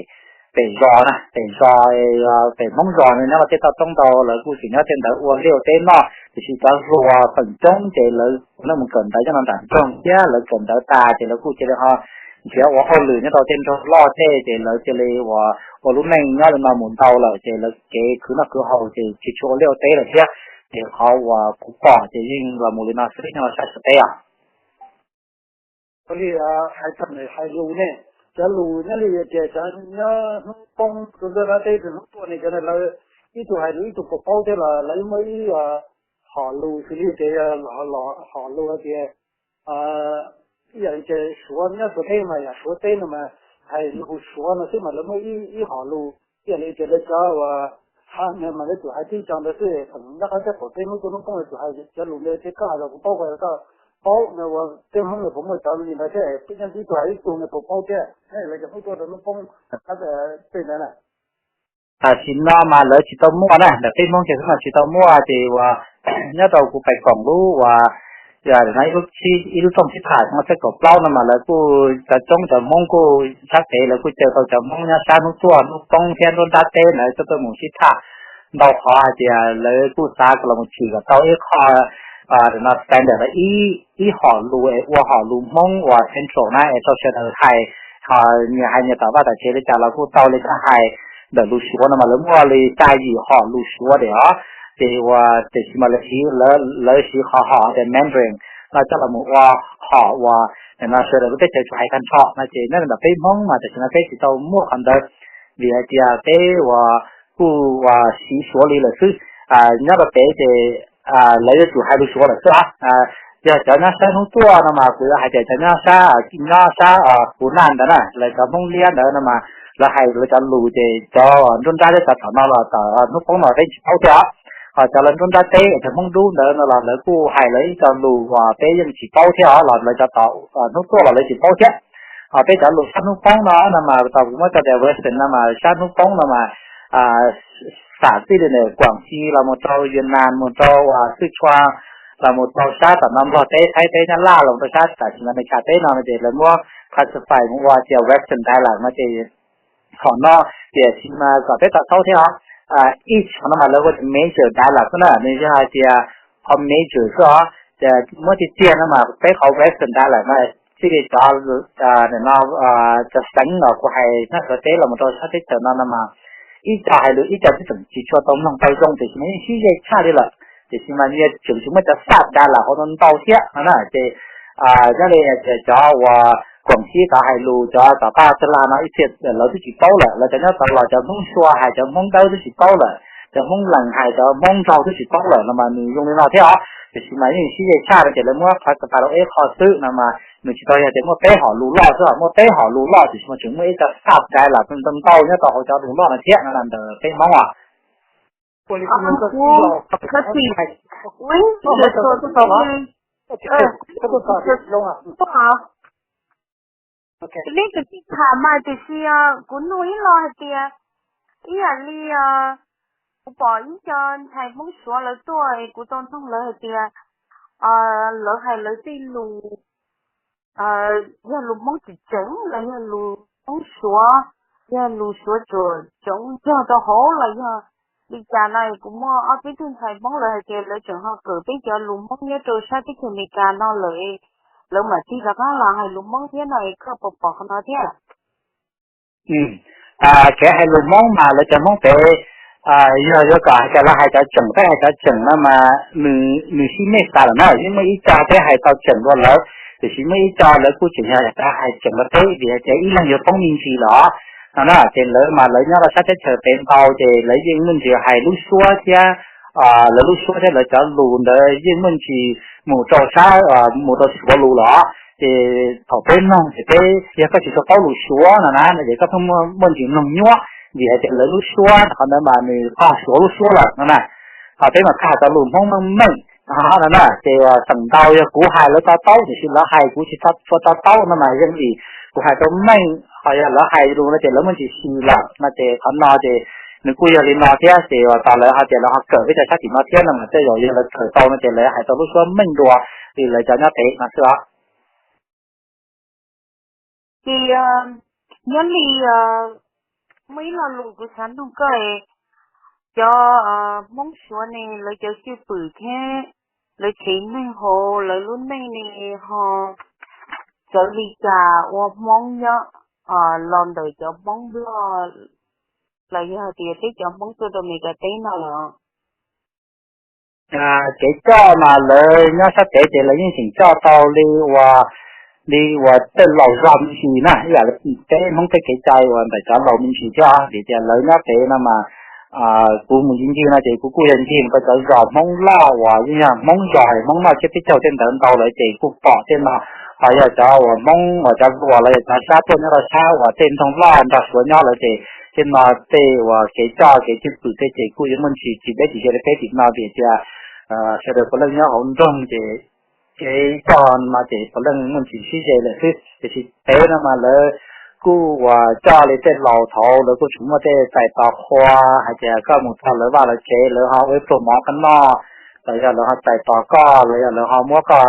pem zos na, pem zos, pem Hmoob zos no nyob los tej toj roob ntau lawv kuj tseem nyob tej ntawd ua liaj ua teb noj, tiam sis cov hluas feem coob ces lawv ua neej mus kawm ntawv nyob no nram nroog thiab lawv kawm ntawv tas ces lawv kuj cia li ho nrhiav ua hauj lwm nyob rau tej nroog loj tej ces lawv cia li uas ua lub neej nyob li no mus ntau lawm ces lawv kev khwv noj khwv haus ces tsis tshua ua liaj ua teb lawm thiab. Ces qhov uas kuv pom ces yeej los mus li no xwb nyob rau sab Suav teb os. Ua li hais txog hais lus ne, cov lus nyob li tias cov nyob hnub poob rau ntuj dab teb rau hnub tuaj ne cov lawv ib tug hais lus ib tug puas paub thiab los lawv muaj ib hom lus xws li tias hom lus hais tias ib yam li tias Suav nyob Suav teb mas yam Suav teb no mas hais lus Suav no xwb mas lawv muaj ib hom lus ib yam li tias lawv cov uas ha mas lawv tsum hais tib co ntawd xwb. Thaum nyob qab teb qaum teb hnub tuaj hnub poob lawv tsum hais cov lus ntawd thiab koj hais los kuv paub ko koj paub no ua peb Hmoob no puas muaj cov li ntawd thiab peb nyob ib tug hais ib tug no puas paub thiab lawv cov hnub tuaj rau hnub poob tej ntawd na. Tam sim no mas lawv tsis tau muaj na, ntawm peb Hmoob ces xwb mas tsis tau muaj ces uas nyob rau kuv pais koom lub uas ib lub, ib lub rooj sib tham xyoo ob txhiab kaum plaub no mas lawv kuj cov coob cov Hmoob kuj sab pem lawv kuj caw tau cov Hmoob nyob sab hnub tuaj hnub poob thiab nruab nrab teb ntawd tuaj tuaj mus sib tham ntau qhov hais tias lawv kuj xav kom los mus tsim kom tau ib qho standard ib, ib hom lus es ua hom lus Hmoob uas central na es rau sawv daws hais, ho nyias hais nyias tom vaj tom tsev li cas los kuj tau li cas hais. Ntawm lus Suav no mas lawv muaj li xya yim hom lus Suav diam os, ces uas tiam sis mas lawv siv, lawv siv qhov hom tias Mandarin no coj los mus ua hom uas nim no sawv daws lub teb chaws tsuas hais tag nrho no ces nyob li ntawm peb Hmoob mas tam sim no peb tsis tau muaj qhov ntawd, vim hais tias peb uas kuj uas siv Suav li lawm xwb. Nyob rau pem ces lawv yuav tsum hais lus Suav lawm xwb os. Yog cov nyob sab hnub tuaj no mas kuv yuav hais tias cov nyob sab, nyob sab Hunan ntawd na, lawv cov Hmoob liab ntawd no mas lawv hais lawv cov lus ces cov nruab nrab thiab cov tom no los tom hnub poob no peb tsis paub thiab os. Ho cov lawv nruab nrab teb cov Hmoob dub ntawd no los lawv kuj hais lawv ib co lus uas peb yeej tsis paub thiab os, los lawv cov tom hnub tuaj los lawv tsis paub thiab. Ho peb cov lus sab hnub poob no no mas tau kuv muab coj tias Western no mas sab hnub poob no mas xam txij li ntawm Kuam Xi los mus rau Yuav Nas mus rau uas Xwj Tshuas los mus rau sab tom no Nplog teb, Thaib teb, Nyab Laj los rau sab tam sim no Meskas teb no no ces lawv muab classify mus ua tias Western dialect no ces thaum no tiam sis mas kom peb tau paub thiab os, ib qho no mas lawv hu tias major dialect xwb na, nws yog hais tias qhov major xwb os. Ces muab tiag tiag no mas peb qhov Western dialect no txij li cov, no, cov xeev no kuv hais nyob Suav teb los mus rau sab teb chaws no no mas ib co hais lus ib co twb tseem tsis tshua tau mloog tau zoo tiam sis mas yeej sib ze tshaj li lawm, tiam sis mas nyias tseem tsis muaj cov sab dialect hauv no ntau thiab no na. Ces nyob li tias cov uas Kuam Xi tod hais lus cov tom qab tag los no ib txhia lawv twb tsis paub lawm, lawv cov nyob tod los cov Hmoob Sua hais cov Hmoob Dawb twb tsis paub lawm, cov Hmoob Lees hais cov Hmoob Nraug twb tsis paub lawm no mas nws zoo li no thiab os. Tiam sis mas yeej sib ze tshaj no ces lawv muab qhov ka pa rau eb qho xwb no mas nws tsis tau yog tias muaj peb hom lus loj xwb, muaj peb hom lus loj tiam sis mas tseem muaj ib co sab dialect ntau ntau nyob rau hauv cov lus loj no thiab no ntawm peb Hmoob os. Peb kwv tij tham mas tiam sis kuv nug ib lo hais tias Ib yam li kuv pom ib co ntxhais Hmoob Suav lawv tuaj es kuv tau noog lawv hais tias lawv hais lawv tej lus, yog lus Hmoob tseem tseem los yog lus Hmoob Suav, yog lus Suav tsuam tsoov yog rau hauv los yog li cas no es kuv muaj ob peb tug ntxhais Hmoob lawv hais tias lawv tseem ho kawm peb cov lus Hmoob nyob rau sab teb chaws Amelikas no lawm, lawv mam tig rov qab los hais lus Hmoob thiab no es koj puas pom qhov no thiab? Kev hais lus Hmoob mas lawv cov Hmoob pem yog yuav kom hais tias lawv hais cov tseem, peb hais cov tseem no mas nws sib mej xav lawm na, yeej muaj ib co peb hais tau tseem dua lawv, tiam sis muaj ib co lawv kuj tseem yog cov hais tseem dua peb vim hais tias ib leeg yuav poob me ntsis los no na. Ces lawv mas lawv nyob rau sab teb chaws pem ntau ces lawv yeej muaj ntsis hais lub suab thiab, lawv lub suab thiab lawv cov lus ntawd yeej muaj ntsis mus rau sab, mus rau Suav lus los. Ces thaum peb noog ces peb, yog koj tsis tau paub lus Suav no na, ces koj pheej muaj ntsis noog nyuaj vim hais tias lawv lub suab qhov ntawd mas nws qog Suav lub suab lawm no na. Ho peb mas koj hais tau lus Hmoob meej meej no na, ces uas feem ntau yog kuv hais lawv to taub tiam sis lawv hais kuv tsis tshua to taub no mas yeej vim kuv hais tau meej, ho yog lawv hais lus no ces lawv muaj ntsis si lawm no ces qhov no ces nws kuj yog li no thiab. Ces uas tos lawv ho tias lawv ho kawm peb cov sab tim no thiab no mas tej zaum yog lawv kawm tau no ces lawv hais tau lub suab meej dua li lawv cov nyob pem no xwb os. Ces nyob li muaj ib lo lus kuv xav nug koj, cov Hmoob Suav ne lawv cov cwj pwm thiab lawv tsev neeg hauv lawv lub neej ne ho txawv li cas ua Hmoob nyob los ntawm cov Hmoob Nplog los yog tias peb cov Hmoob tuaj rau Amelikas teb no los? Kev coj mas lawv nyob sab pem ces lawv yeej tseem coj tau li uas, li uas tej laus zog me ntsis na, ib yam li peb Hmoob tej kev cai uas ntawm cov laus me ntsis thiab vim tias lawv nyob pem no mas kuv mus ncig ncig no ces kuv kuj yog ncig mus rau cov zos Hmoob loj uas yeej yog Hmoob zos Hmoob noj tsiab peb caug tej ntawd ntau lawm ces kuj pom tej no. Ho yog cov uas Hmoob uas cov hluas los yog cov sab tuaj nyob rau sab uas tej nroog loj nrog Suav nyob lawm ces tej no tej uas kev coj kev cwj pwm tej ces kuj yuav muaj ntsis tsis deb tsis ze li peb tim no vim tias sawv daws puav leej nyob hauv nroog ces kev coj no ces puav leej muaj ntsis sib ze lawm xwb. Tiam sis pem no mas lawv kuj uas coj li tej laus thaud lawv kuj tseem muaj tej txais tos qhua hais tias koj mus txog lawv vaj lawv tsev lawv ho ua ib pluag mov koj noj, los yog lawv ho txais tos koj los yog lawv ho muab koj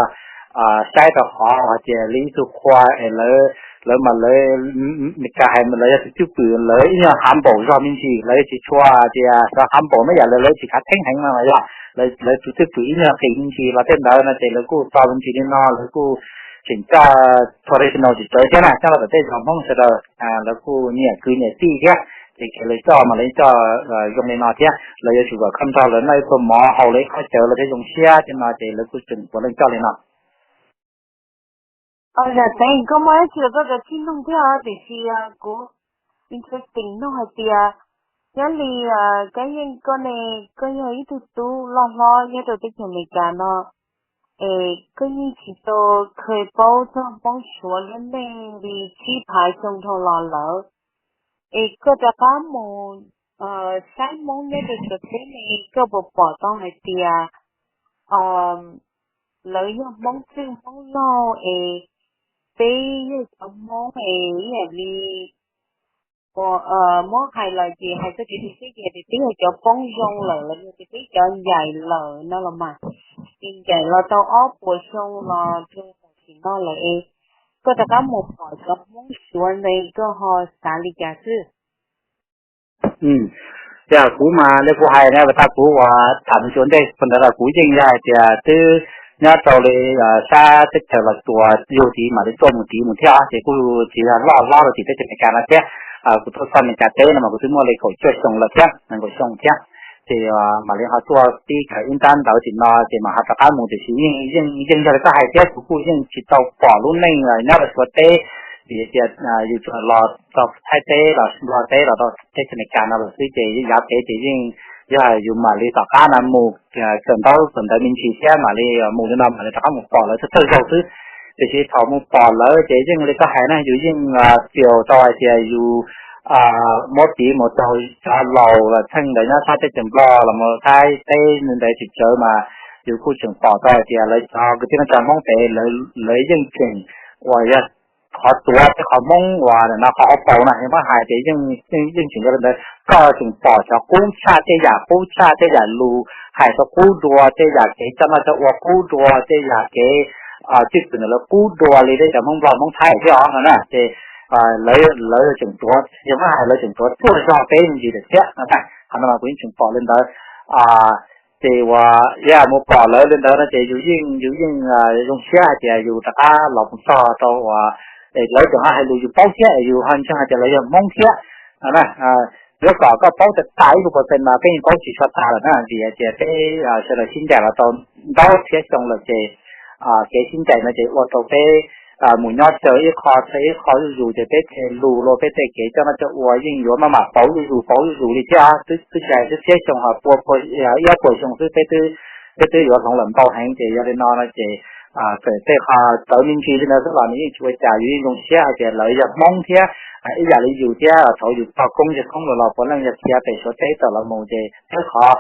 saib rau qhov hais tias li ib tug qhua es lawv, lawv mas lawv, Meskas hais mas lawv yog tus cwj pwm lawv ib nyuag hav npaum zog me ntsis lawv tsis tshua tias xav hav npaum na yam lawv lawv tsis khav theeb heev no los yog lawv tus cwj pwm ib nyuag qis me ntsis los tej ntawd no ces lawv kuj txo me ntsis li no lawv kuj tseem coj traditional tsis tsawv thiab na coj los tom tej zos Hmoob sawv daws lawv kuj nyiam kwv nyiam tij thiab ces kev lawv coj mas lawv coj zoo li no thiab lawv yuav tsum kom koj nrog lawv noj ib pluag mov haus lawv ib khob cawv lawv thiaj zoo siab thiab no ces lawv kuj tseem puav leej coj li no. Yam tseeb koj muaj dab tsi los koj kav tsij nug thiab tiam sis kuv interesting nug hais tias nyob li Kab Yeej koj ne, koj yog ib tug tub loj hlob nyob rau teb chaws Amelikas no es koj yeej tsis tau kha paub txog Hmoob Suav lub neej li tsib phav xyoo dhau los lawm es koj rov qab mus saib Hmoob nyob rau Suav teb ne koj puas pom tau hais tias lawv yog Hmoob txwj Hmoob laug es peb yog cov Hmoob es ib yam li muab hais los ces hais txog kev tu siab ces tias peb yog cov poob zoo lawm los yog tias peb cov ncaim lawm no los mas ces ncaim los tau ob puas xyoo los rau tam sim no lawm es koj rov qab mus pom cov Hmoob Suav ntawd koj ho xav li cas xwb? Yog kuv mas li kuv hais na, tag kuv uas tham mus txog ntej ntawd los kuv yeej yog hais tias twb nyob rau li sab teb chaws Los Tsuas yug tid mam li tuaj mus tid mus thiab ces kuj tsis yog loj hlob rau tim teb chaws Amelikas no thiab. Kuv tuaj txog Amelikas teb no mas kuv twb muaj li kaum cuaj xyoo lawm thiab, nees nkaum xyoo thiab. Ces mam li ho tuaj pib kawm ib nrab ntawv tim no ces mam ho rov qab mus tiam sis yeej yeej yog li koj hais thiab kuv kuj yeej tsis tau pom lub neej nyob rau Suav teb vim tias yus tsuas los rau Thaib teb los Nplog teb los rau teb chaws Amelikas no lawm xwb ces yav pem ces yeej yog yus mam li tom qab no mus kawm ntaub kawm ntawv me ntsis thiab mam li mus li no mam li rov qab mus pom lawv thawj thawj zaug xwb. Tiam sis thaum mus pom lawv ces yeej li koj hais na yus yeej txiaus tau hais tias yus muab piv mus rau cov laus los txheej ntawd nyob sab teb chaws Nplog los mus Thaib teb ntawd tsis tsawg mas yus kuj tseem pom tau hais tias lawv cov kwv tij neej tsa Hmoob pem lawv yeej tseem uas yog qhov tuav thiab qhov hmoob uas no qhov hauv paus na, yog muab hais tias yeej yeej tseem yog li ntawd. Koj tseem pom cov qub tshaj tej yam qub tshaj tej yam lus, hais tau qub dua tej yam kev coj noj coj ua qub dua tej yam kev cwj pwm ntawm lawv qub dua li tej cov hmoob nplog hmoob thaib thiab os no na. Ces lawv lawv tseem tuav, yog muab hais lawv tseem tuav tuaj zog peb me ntsis lawm thiab no na. Qhov no mas kuv yeej tseem pom li ntawd. Ces uas yog mus pom lawv li ntawd no ces yus yeej yus yeej zoo siab hais tias yus rov qab los mus txog rau uas lawv tseem ho hais lus yus paub thiab, yus ho ntseeg hais tias lawv yog hmoob thiab no na. Yuav kom koj paub tas tas ib puas percent mas peb yeej paub tsis tshua tas lawm na, vim hais tias peb sawv daws sib ncaim los tau ntau txhiab xyoo lawm ces kev sib ncaim no ces ua rau peb mus nyob chaw ib qho chaw ib qho zuj zus ces peb tej lus los peb tej kev coj noj coj ua yeej yuav maj mam pauv zuj zus pauv zuj zus li thiab. Twb tsis hais twb txhiab xyoo ho pua pua ib ob puas xyoo xwb peb twb peb twb yuav hloov lawm ntau heev. Ces yog li no no ces txawm tej qho txawv me ntsis li ntawd xwb los nws yeej tsis ua cas, yus yeej zoo siab hais tias lawv yog hmoob thiab ib yam li yus thiab. Thaum yus tog koob yog koob los los puav leej yog khiav pem Suav teb tawm los mus ces tej qhov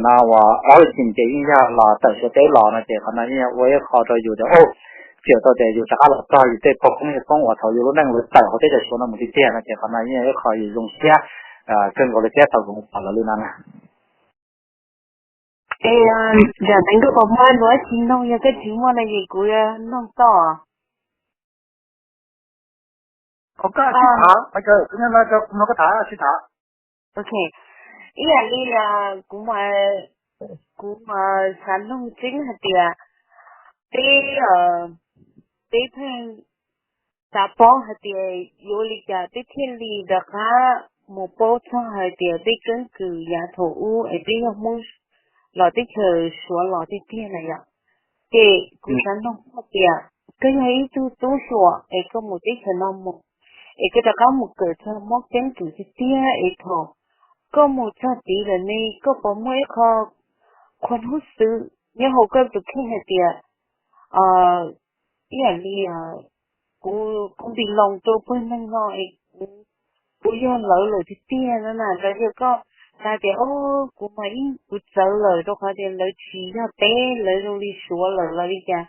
no uas origin ces yeej yog los tawm Suav teb los no ces qhov no yeej ua ib qho rau yus tias o, txawm tau tias yus rov qab los txog yus tej pog koob yog koob uas thaum yus lub neej lawv tawm hauv teb chaws Suav no mus tiag tiag no ces qhov no yeej yog ib qho yus zoo siab kawg nkaus li thiab thaum kuv mus pom lawv li no na. Es yam teev koj puas muaj dab tsi nug, yog koj tsis muaj no ces kuv yuav nug koj. Ok, ib yam li kuv, kuv xav nug tseeb hais tias peb, peb pheej xav paub hais tias yuav ua li cas peb thiaj li rov qab mus paub txog hais tias peb keeb kwm yav thaum ub es peb yog Hmoob los teb chaws Suav los tiag tiag na yom. Ces kuv xav nug koj tias koj yog ib tug tub hluas es koj mus teb chaws no mus, es koj rov qab mus kawm txog Hmoob keeb kwm tiag tiag es thaum koj mus txog tid lawm ne koj puas muaj ib qho qhua hnub xwm nyob hauv koj tus kheej hais tias ib yam li kuv, kuv npis loos rau pawg neeg no es kuv, kuv yog lawv lawm tiag tiag no na, los yog koj xav tias o, kuv mas yeej kuv txawv lawm rau qhov tias lawv tsis yog peb, lawv zoo li Suav lawm los li cas,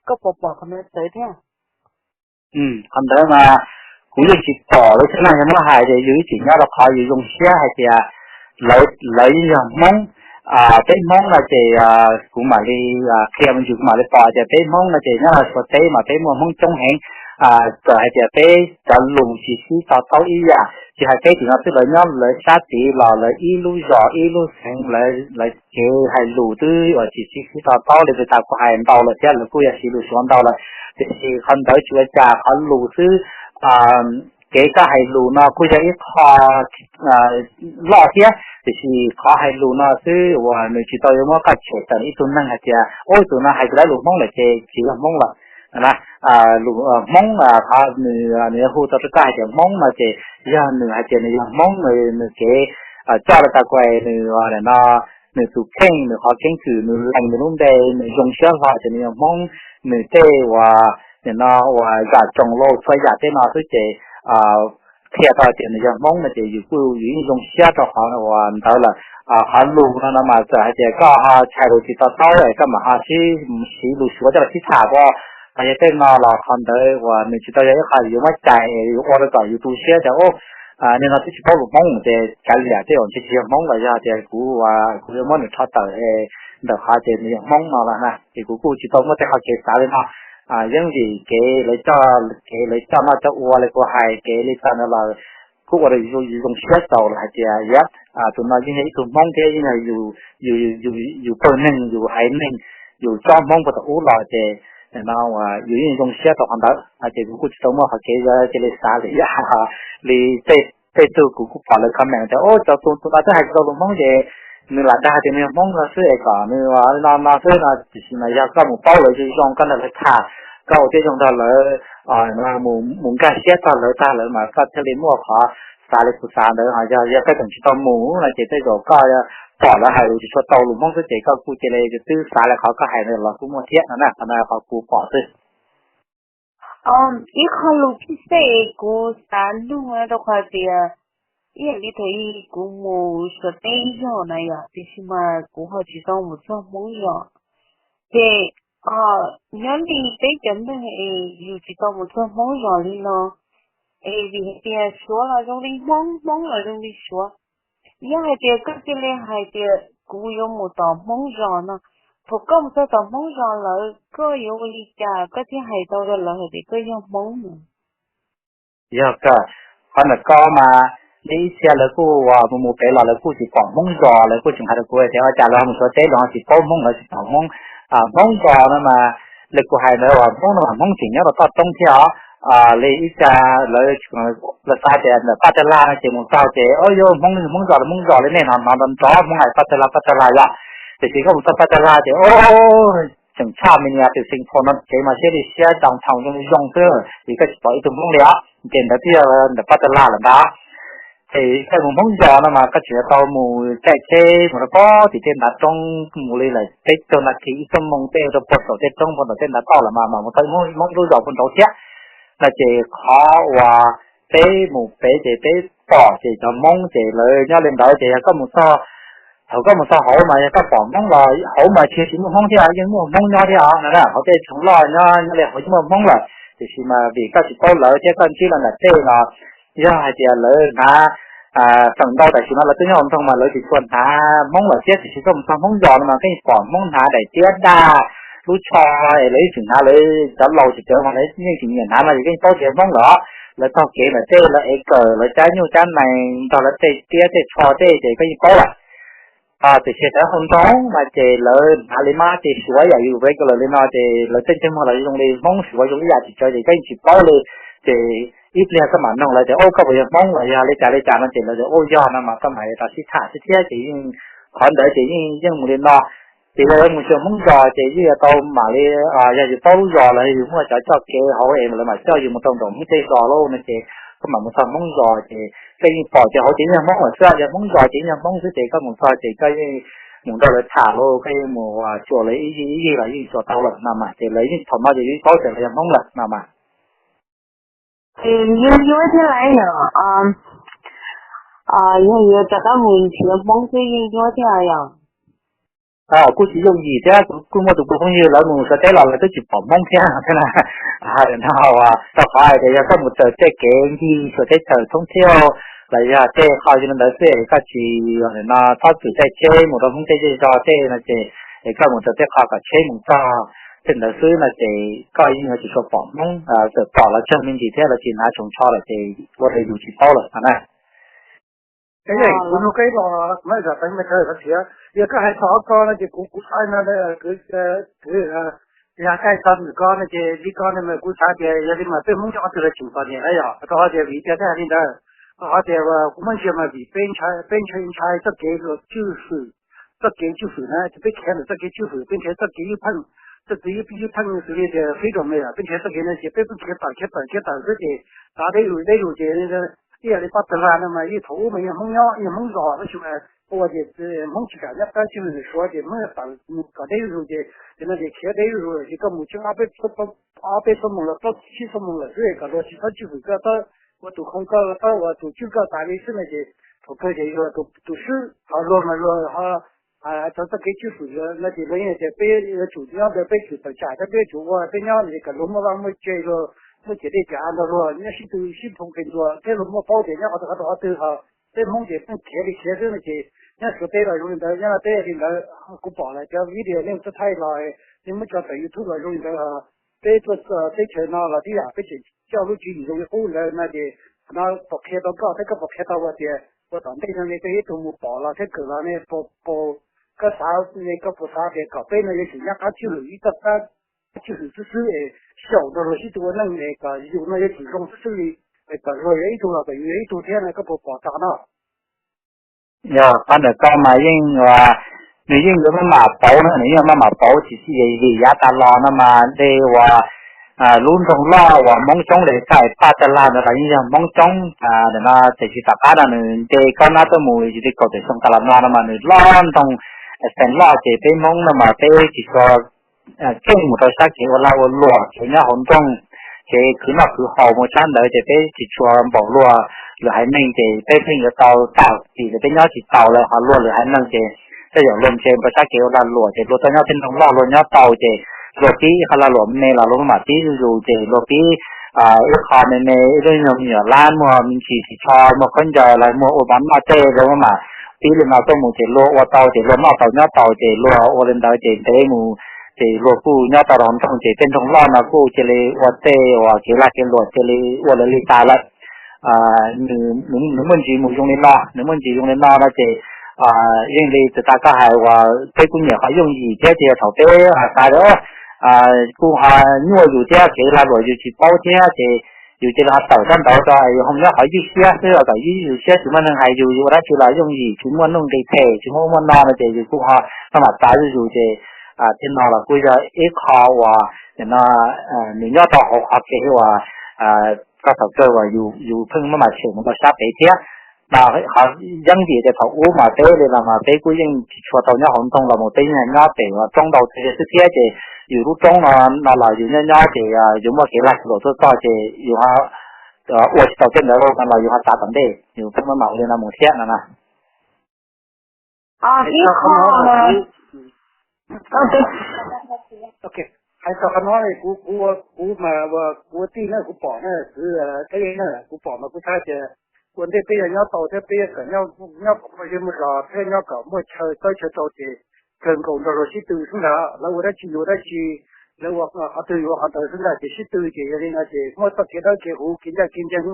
koj puas pom qhov no txawv thiab? Qhov ntawd mas kuv yeej tsis pom lawv thiab na, yog muab hais tias yus ib txwm nyob rau qhov yus zoo siab hais tias lawv, lawv yeej yog Hmoob. Peb Hmoob no ces kuv mam li qhia me ntsis kuv mam li pom tias peb Hmoob no ces nyob rau Suav teb mas peb muaj Hmoob coob heev. Txawm hais tias peb cov lus tsis sib to taub ib yam, tsis hais peb tim no xwb, lawv nyob lawv sab tid los lawv ib lub zos ib lub xeev lawv kev hais lus twb uas tsis sib, sib to taub li, tas kuv hais ntau lawm thiab lawv kuj yog siv lus Suav ntau lawm. Tiam sis qhov ntawd tsis ua cas, qhov lus xwb. Kev koj hais lus no kuj yog ib qho loj thiab, tiam sis qhov hais lus no xwb uas nws tsis tau yuav muab koj tshem tawm ib tug neeg hais tias ub tus no hais tsis tau lus Hmoob lawm ces tsis yog Hmoob lawm. Lus Hmoob qhov nws, nws yuav hu tau rau koj hais tias Hmoob no ces yog nws hais tias nws yog Hmoob, nws kev coj los tas kuas nws no, nws tus kheej, nws qhov keeb kwm, nws lees nws lub npe, nws zoo siab hlo tias nws yog Hmoob, nws tej uas nim no uas zam tsoom lauj txhua yam tej no xwb ces qhia tau tias nws yog Hmoob no ces yus kuj, yus yeej zoo siab rau qhov uas ntawd lawm. Qhov lus no no mas txawm hais tias koj ho tshais lus tsis to taub es koj mam ho sib, siv lus Suav coj los sib tham ko, los yog tej no los qhov ntawd uas nws tsis tau yog ib qho yuav muab cais es yuav ua rau kom yus tu siab tias ub, nim no twb tsis paub lus Hmoob ces kav liam tej zaum ntshe tsis yog Hmoob los yog tias kuv, kuv yuav muab nws rho tawm ntawm qhov tias nws yog Hmoob no los na. Ces kuv kuj tsis tau muaj tej qhov kev xav li no. Yeej vim kev lawv coj, kev lawv coj noj coj ua li kuv hais kev li tag ntawd los kuj ua rau yus zoo siab txaus lawm hais tias yog tus no yeej yog ib tug Hmoob thiab yeej yog yus, yus pawg neeg, yus haiv neeg, yus tsob Hmoob puag thaum ub los ces no yus yeej zoo siab rau qhov ntawd. Ces kuv kuj tsis tau muaj qhov kev cia li xav li ib yam li tej tug kuv kuj pom lawv comment tias ub, cov tus, tus no twb hais tsis tau lus Hmoob ces nws lam dag tias nws yog Hmoob no xwb es kom nws li no no xwb no. Tiam sis mas yog koj mus paub lawv zoo zoo, koj nrog lawv tham, koj ua tib zoo nrog lawv mus nkag siab txog lawv tag lawm mas koj thiaj li muaj qhov xav li kuv xav ntawd. Ho yog, yog koj tseem tsis tau mus no ces tej zaum koj pom lawv hais lus tsis tshua tau lus Hmoob xwb ces koj kuj cia li twb xav li qhov koj hais ntawd los kuj muaj thiab no na. Qhov no qhov kuv pom xwb. Ib qho lus phij xej kuv xav nug rau qhov tias ib yam li thaum ub kuv mus Suav teb ib zaug na yom, tiam sis mas kuv ho tsis tau mus txog Hmoob zos. Ces Nyob li peb cov neeg es yus tsis tau mus txog Hmoob zos li no, es vim hais tias Suav los zoo li Hmoob, Hmoob los zoo li Suav. Yog hais tias koj cia li hais tias kuv yuav mus tom Hmoob zos no, thaum koj mus txog tom Hmoob zos lawm koj yuav ua li cas koj thiaj hais tau rau lawv hais tias koj yog Hmoob no? Yog kawg, qhov ntawm koj mas, li ib txhia lawv kuj mus mus pem los lawv kuj tsis pom Hmoob zos, lawv kuj tseem hais rau kuv tias ua cas lawv ho mus Suav teb los ho tsis paub Hmoob, lawv tsis pom Hmoob. Hmoob zos no mas, li kuv hais ntawd uas Hmoob no mas Hmoob tseem nyob rau toj roob thiab os. Li ib txhia lawv, lawv xav tias ntawm Paj Tag Laj no ces mus txog ces o yog Hmoob, Hmoob zos, Hmoob zos li nej hnov hnov nrov nrov Hmoob hais Paj Tag Laj, Paj Tag Laj yom. Tiam sis koj mus txog Paj Tag Laj ces o tseem tshaj me nias tus Saint Paul no kev mas siab li siab downtown zoo zoo xwb, ces koj tsis pom ib tug Hmoob li os, ces ntawd twb yog ntawm Paj Tag Laj lawm ntag. Ces koj mus Hmoob zos no mas koj tseem yuav tau mus caij tsheb mus rau pem tim tej ntav roob mus li lawm peb caug nas this ib xuab moos tej rau puag saum tej roob puag nram tej ntav toj lawm mas mam mus tau Hmoob ib lub zos puag nraud thiab. No ces qhov uas peb mus pem ces peb pom ces cov Hmoob ces lawv nyob li ntawd ces yog koj mus txog, thaum koj mus txog hauv mas yog koj pom Hmoob los hauv mas tsis tsis muaj Hmoob thiab, yeej muaj Hmoob nyob thiab os no na, hauv tej tshoov loj nyob nyob li hauv yeej muaj Hmoob lawm, tiam sis mas vim koj tsis paub lawv thiab koj ntsib lawv nram tej los yog hais tias lawv hnav feem ntau tam sim no lawv twb nyob hauv nroog mas lawv tsis tshua hnav Hmoob lawm thiab, tiam sis koj mus txog Hmoob zos no mas koj yeej pom Hmoob hnav daim tiab daj, lub tsho es lawv yeej tseem hnav, lawv cov laus tsis cawv mas lawv yeej tseem nyiam hnav no ces koj yeej paub tias Hmoob lawm. Lawv taug kev ntawm tej lawv ev kawm lawv cab nyuj cab nees nrog lawv tej tiab tej tsho tej ces koj yeej paub lawm. Tiam sis thaum hauv nroog mas ces lawv hnav li mab ces Suav yam yus regular li no ces lawv tej ntsej muag los zoo li Hmoob Suav zoo ib yam tsis cawv ces koj yeej tsis paub li. Ces ib pliag koj mam nug lawv tias ub koj puas yog Hmoob los yog li cas li cas no ces lawv tias ub yog no mas koj mam rov sib tham xwb thiab ces yeej, qhov ntawd ces yeej yeej mus li no. Ces yog yuav mus xyuas Hmoob zos ces yeej yuav tau mam li, yog yus paub lub zos los yog yus muaj cov txoj kev hauv es lawv mam coj yus mus rau nraum Hmoob tej zos lauj no ces koj mam mus txog Hmoob zos ces koj yeej pom ces hauv ces yeej yog Hmoob lawm xwb, yog Hmoob zos ces yeej yog Hmoob xwb ces koj mus txog ces koj yeej mus nrog lawv tham lauj, koj yeej mus xyuas lawv ib yig ib yig los yeej xyuas tau lawm no mas ces lawv yeej thaum no ces yeej paub tias lawv yog Hmoob lawm no mas. Yeej nyuaj thiab lauj yom. Yog yuav rov qab mus nrhiav Hmoob xwb yeej nyuaj thiab yom. Kuj tsis yooj yim thiab, kuv kuj muaj tus phooj ywg lawv mus Suav teb los lawv twb tsis pom Hmoob thiab no thiab na. Hais no rau qhov hais tias yog koj mus raws tej kev ncig Suav teb chaws thoob thiab los yog tej qho zoo li ntawd xwb es koj tsis no txhob txwm caij tsheb mus rau Hmoob tej zej zog tej no ces es koj mus raws tej qho kom tsheb mus txog tej ntawd xwb no ces koj yeej yuav tsis tshua pom Hmoob, txawm pom los tsawg me ntsis thiab lawv tsis hnav tsoos tsho lawm ces ua rau yus tsis paub lawm no na. Kuv nug koj ib los, kuv mam zam tau me thawj xav tias yog koj hais txog ob ko no ces kuv, kuv saib no, kuv yog caij txog nws ko no ces li ko no mas kuv xav tias yog li mas peb Hmoob cov qhov twg los tseem txom nyem na yom, rau qhov tias vim tias thiaj hais li ntawd, rau qhov tias kuv muab ntsia mas vim peb ntshai, peb ntshai ntshai txoj kev luag tswj fwm, txoj kev tswj fwm na ces peb khiav ntawm txoj kev tswj fwm, peb nrhiav txoj kev ywj pheej, txoj kev ywj pheej xws li tias freedom no yom, peb nrhiav txoj kev no ces peb pheej khiav tawm khiav tawm khiav tawm xwb ces txav deb zuj deb zus ces ib yam li Paj Tag Laj no mas yeej thaum ub mas yeej Hmoob nyob yeej Hmoob zos tab sis mas ua ces Hmoob tsis kam nyob qab tswj fwm, Suav ces Hmoob txawm mus kom deb zuj zus ces ces no ces khiav deb zuj zus ces koj mus tsheej ob peb xuab moos los plaub tsib xuab moos lawm xwb kom luag tsis txhob tswj fwm koj, tab ua tus khoo koj tab ua tus tswj koj tas li xwb no ces thaum kawg ces yog tus swb ho luag mas luag ho txog txoj kev tswj fwm no ces luag yeej tias peb yuav tsum nyob ntawd, peb tsum tawm tsam thiab peb yuav tsum ua, peb nyob kom luag muaj vaj muaj tse, luag muaj ciam dej ciam av nrog luag nyob sib tw sib phoo pes ntua thiab luag muaj paub tias nyob qhov twg qhov twg qhov twg ho peb Hmoob ces pheej khiav li khiav xwb no ces nyob Suav teb los zoo li ntawd, nyob Thaib li ntawd. Kuv pom lawm cov video nej thaij los nej muab tso tawm YouTube los zoo li ntawd. Peb tuaj teb chaws no los tib yam peb tseem coj lub tswv yim zoo li qub ntawd no ces no pom qhia tau koj thiab koj pom qhia tau ua tias ua tom ntej no ne koj yog ib tug mus pom los thiab kawm los ne, koj xav ne koj puas xav tias kom peb no yuav tsum nyob qab tswj fwm ib txoj kab tswj fwm xwb xwb es xyaum nrog luag sib tw ua neej es kom yus no yuav tsum zoo xwb xwb li es kom luag yog ib tug los kom yus yog ib tug thiab no koj puas pom tau qhov no? Yog qhov ntawm ko mas yeej, nws yeej yuav maj mam pauv na, nws yeej maj mam pauv tsis txij vim yav tas los no mas nte uas lub nroog loj uas Hmoob coob li txhais Paj Tag Laj ntawd los yeej yog Hmoob coob. Ntawm no tiam sis tom qab no nws nce kob nab tuaj mus tsis li kaum tawm xyoo tas los no no mas nws loj nroog, extend loj ces peb Hmoob no mas peb tsis tshua keej mus rau sab kev ua lag ua luam, kev nyob hauv nroog, kev khwv noj khwv haus mus sab ntawd ces peb tsis tshua npaum luag lwm haiv neeg ces peb pheej yuav tau tawm vim peb nyob tsis taus lawm, ho luag lwm haiv neeg ces tej zaum luag ntshe mus rau sab kev ua lag luam ces luag tuaj nyob tej nroog loj luag nyob tau ces luag pib ib qho lag luam me los luag maj mam pib zuj zus ces luag pib ib qho me me ib lub nyuag me nyuam lab muag me ntsis ris tsho muag khaub ncaws los muag ua mov noj tej luag maj mam pib li no tuaj mus ces luag ua tau ces luag noj tau nyob tau ces luag ua li ntawd ces ntev mus ces luag kuj nyob tau rau nroog ces tej nroog loj no kuj cia li ua tej uas kev lag kev luam cia li ua lawv li tas lawm. Nws muaj ntsis mus zoo li no, nws muaj ntsis zoo li no no ces yeej li tus tas koj hais uas peb kuj nyiam qhov yooj yim thiab ces yog thaum peb xav tias kuj ho nyuaj yus thiab kev lag luam yus tsis paub thiab ces yus cia li ho tawm sab nraud rau yus ho nyob qhov ywj siab xwb los kom ywj yus siab tsis muaj neeg hais yus, yus ua dab tsi los yooj yim tsis muaj nuj nqis phem tsis muaj ub muaj no no ces yus kuj ho maj mam xav zuj zus ces thiab no los kuj yog ib qho uas no nws nyob rau hauv qhov kev uas koj thaum kawg uas yus pheej maj mam tshem mus rau sab pem thiab. Mas qhov yeeb vim tias thaum ub mas peb li los mas peb kuj yeej tsis tshua tau nyob hauv nroog los mus peb yeej nyob pem uas roob ntau txhia xwb thiab ces yus lub roob no no los yus nyob nyob ces yus muaj kev lag kev luam tuaj txog ces yus ua tsis tau tej ntawd los yus ho xav tom ntej yus pheej maj mam ua li no mus thiab no na. Ib qho hais txog qhov no li kuv kuv kuv mas kuv ua tij na kuv pom na kwv teb na kuv pom mas kuv xav tias ua ntej peb yog nyob tau thiab peb yog kom nyob kom muaj zej muaj zos thiab nyob kom muaj chaw tawb chaw rau ces kawg nkaus nrog luag sib tw xwb ntag. Lawv ua dab tsi yus ua dab tsi, lawv ua qhov twg yus ua qhov ntawd xwb ntag ces sib tw ces yog li no ces muaj txoj kev dawb kev huv kev ncaj kev ncees,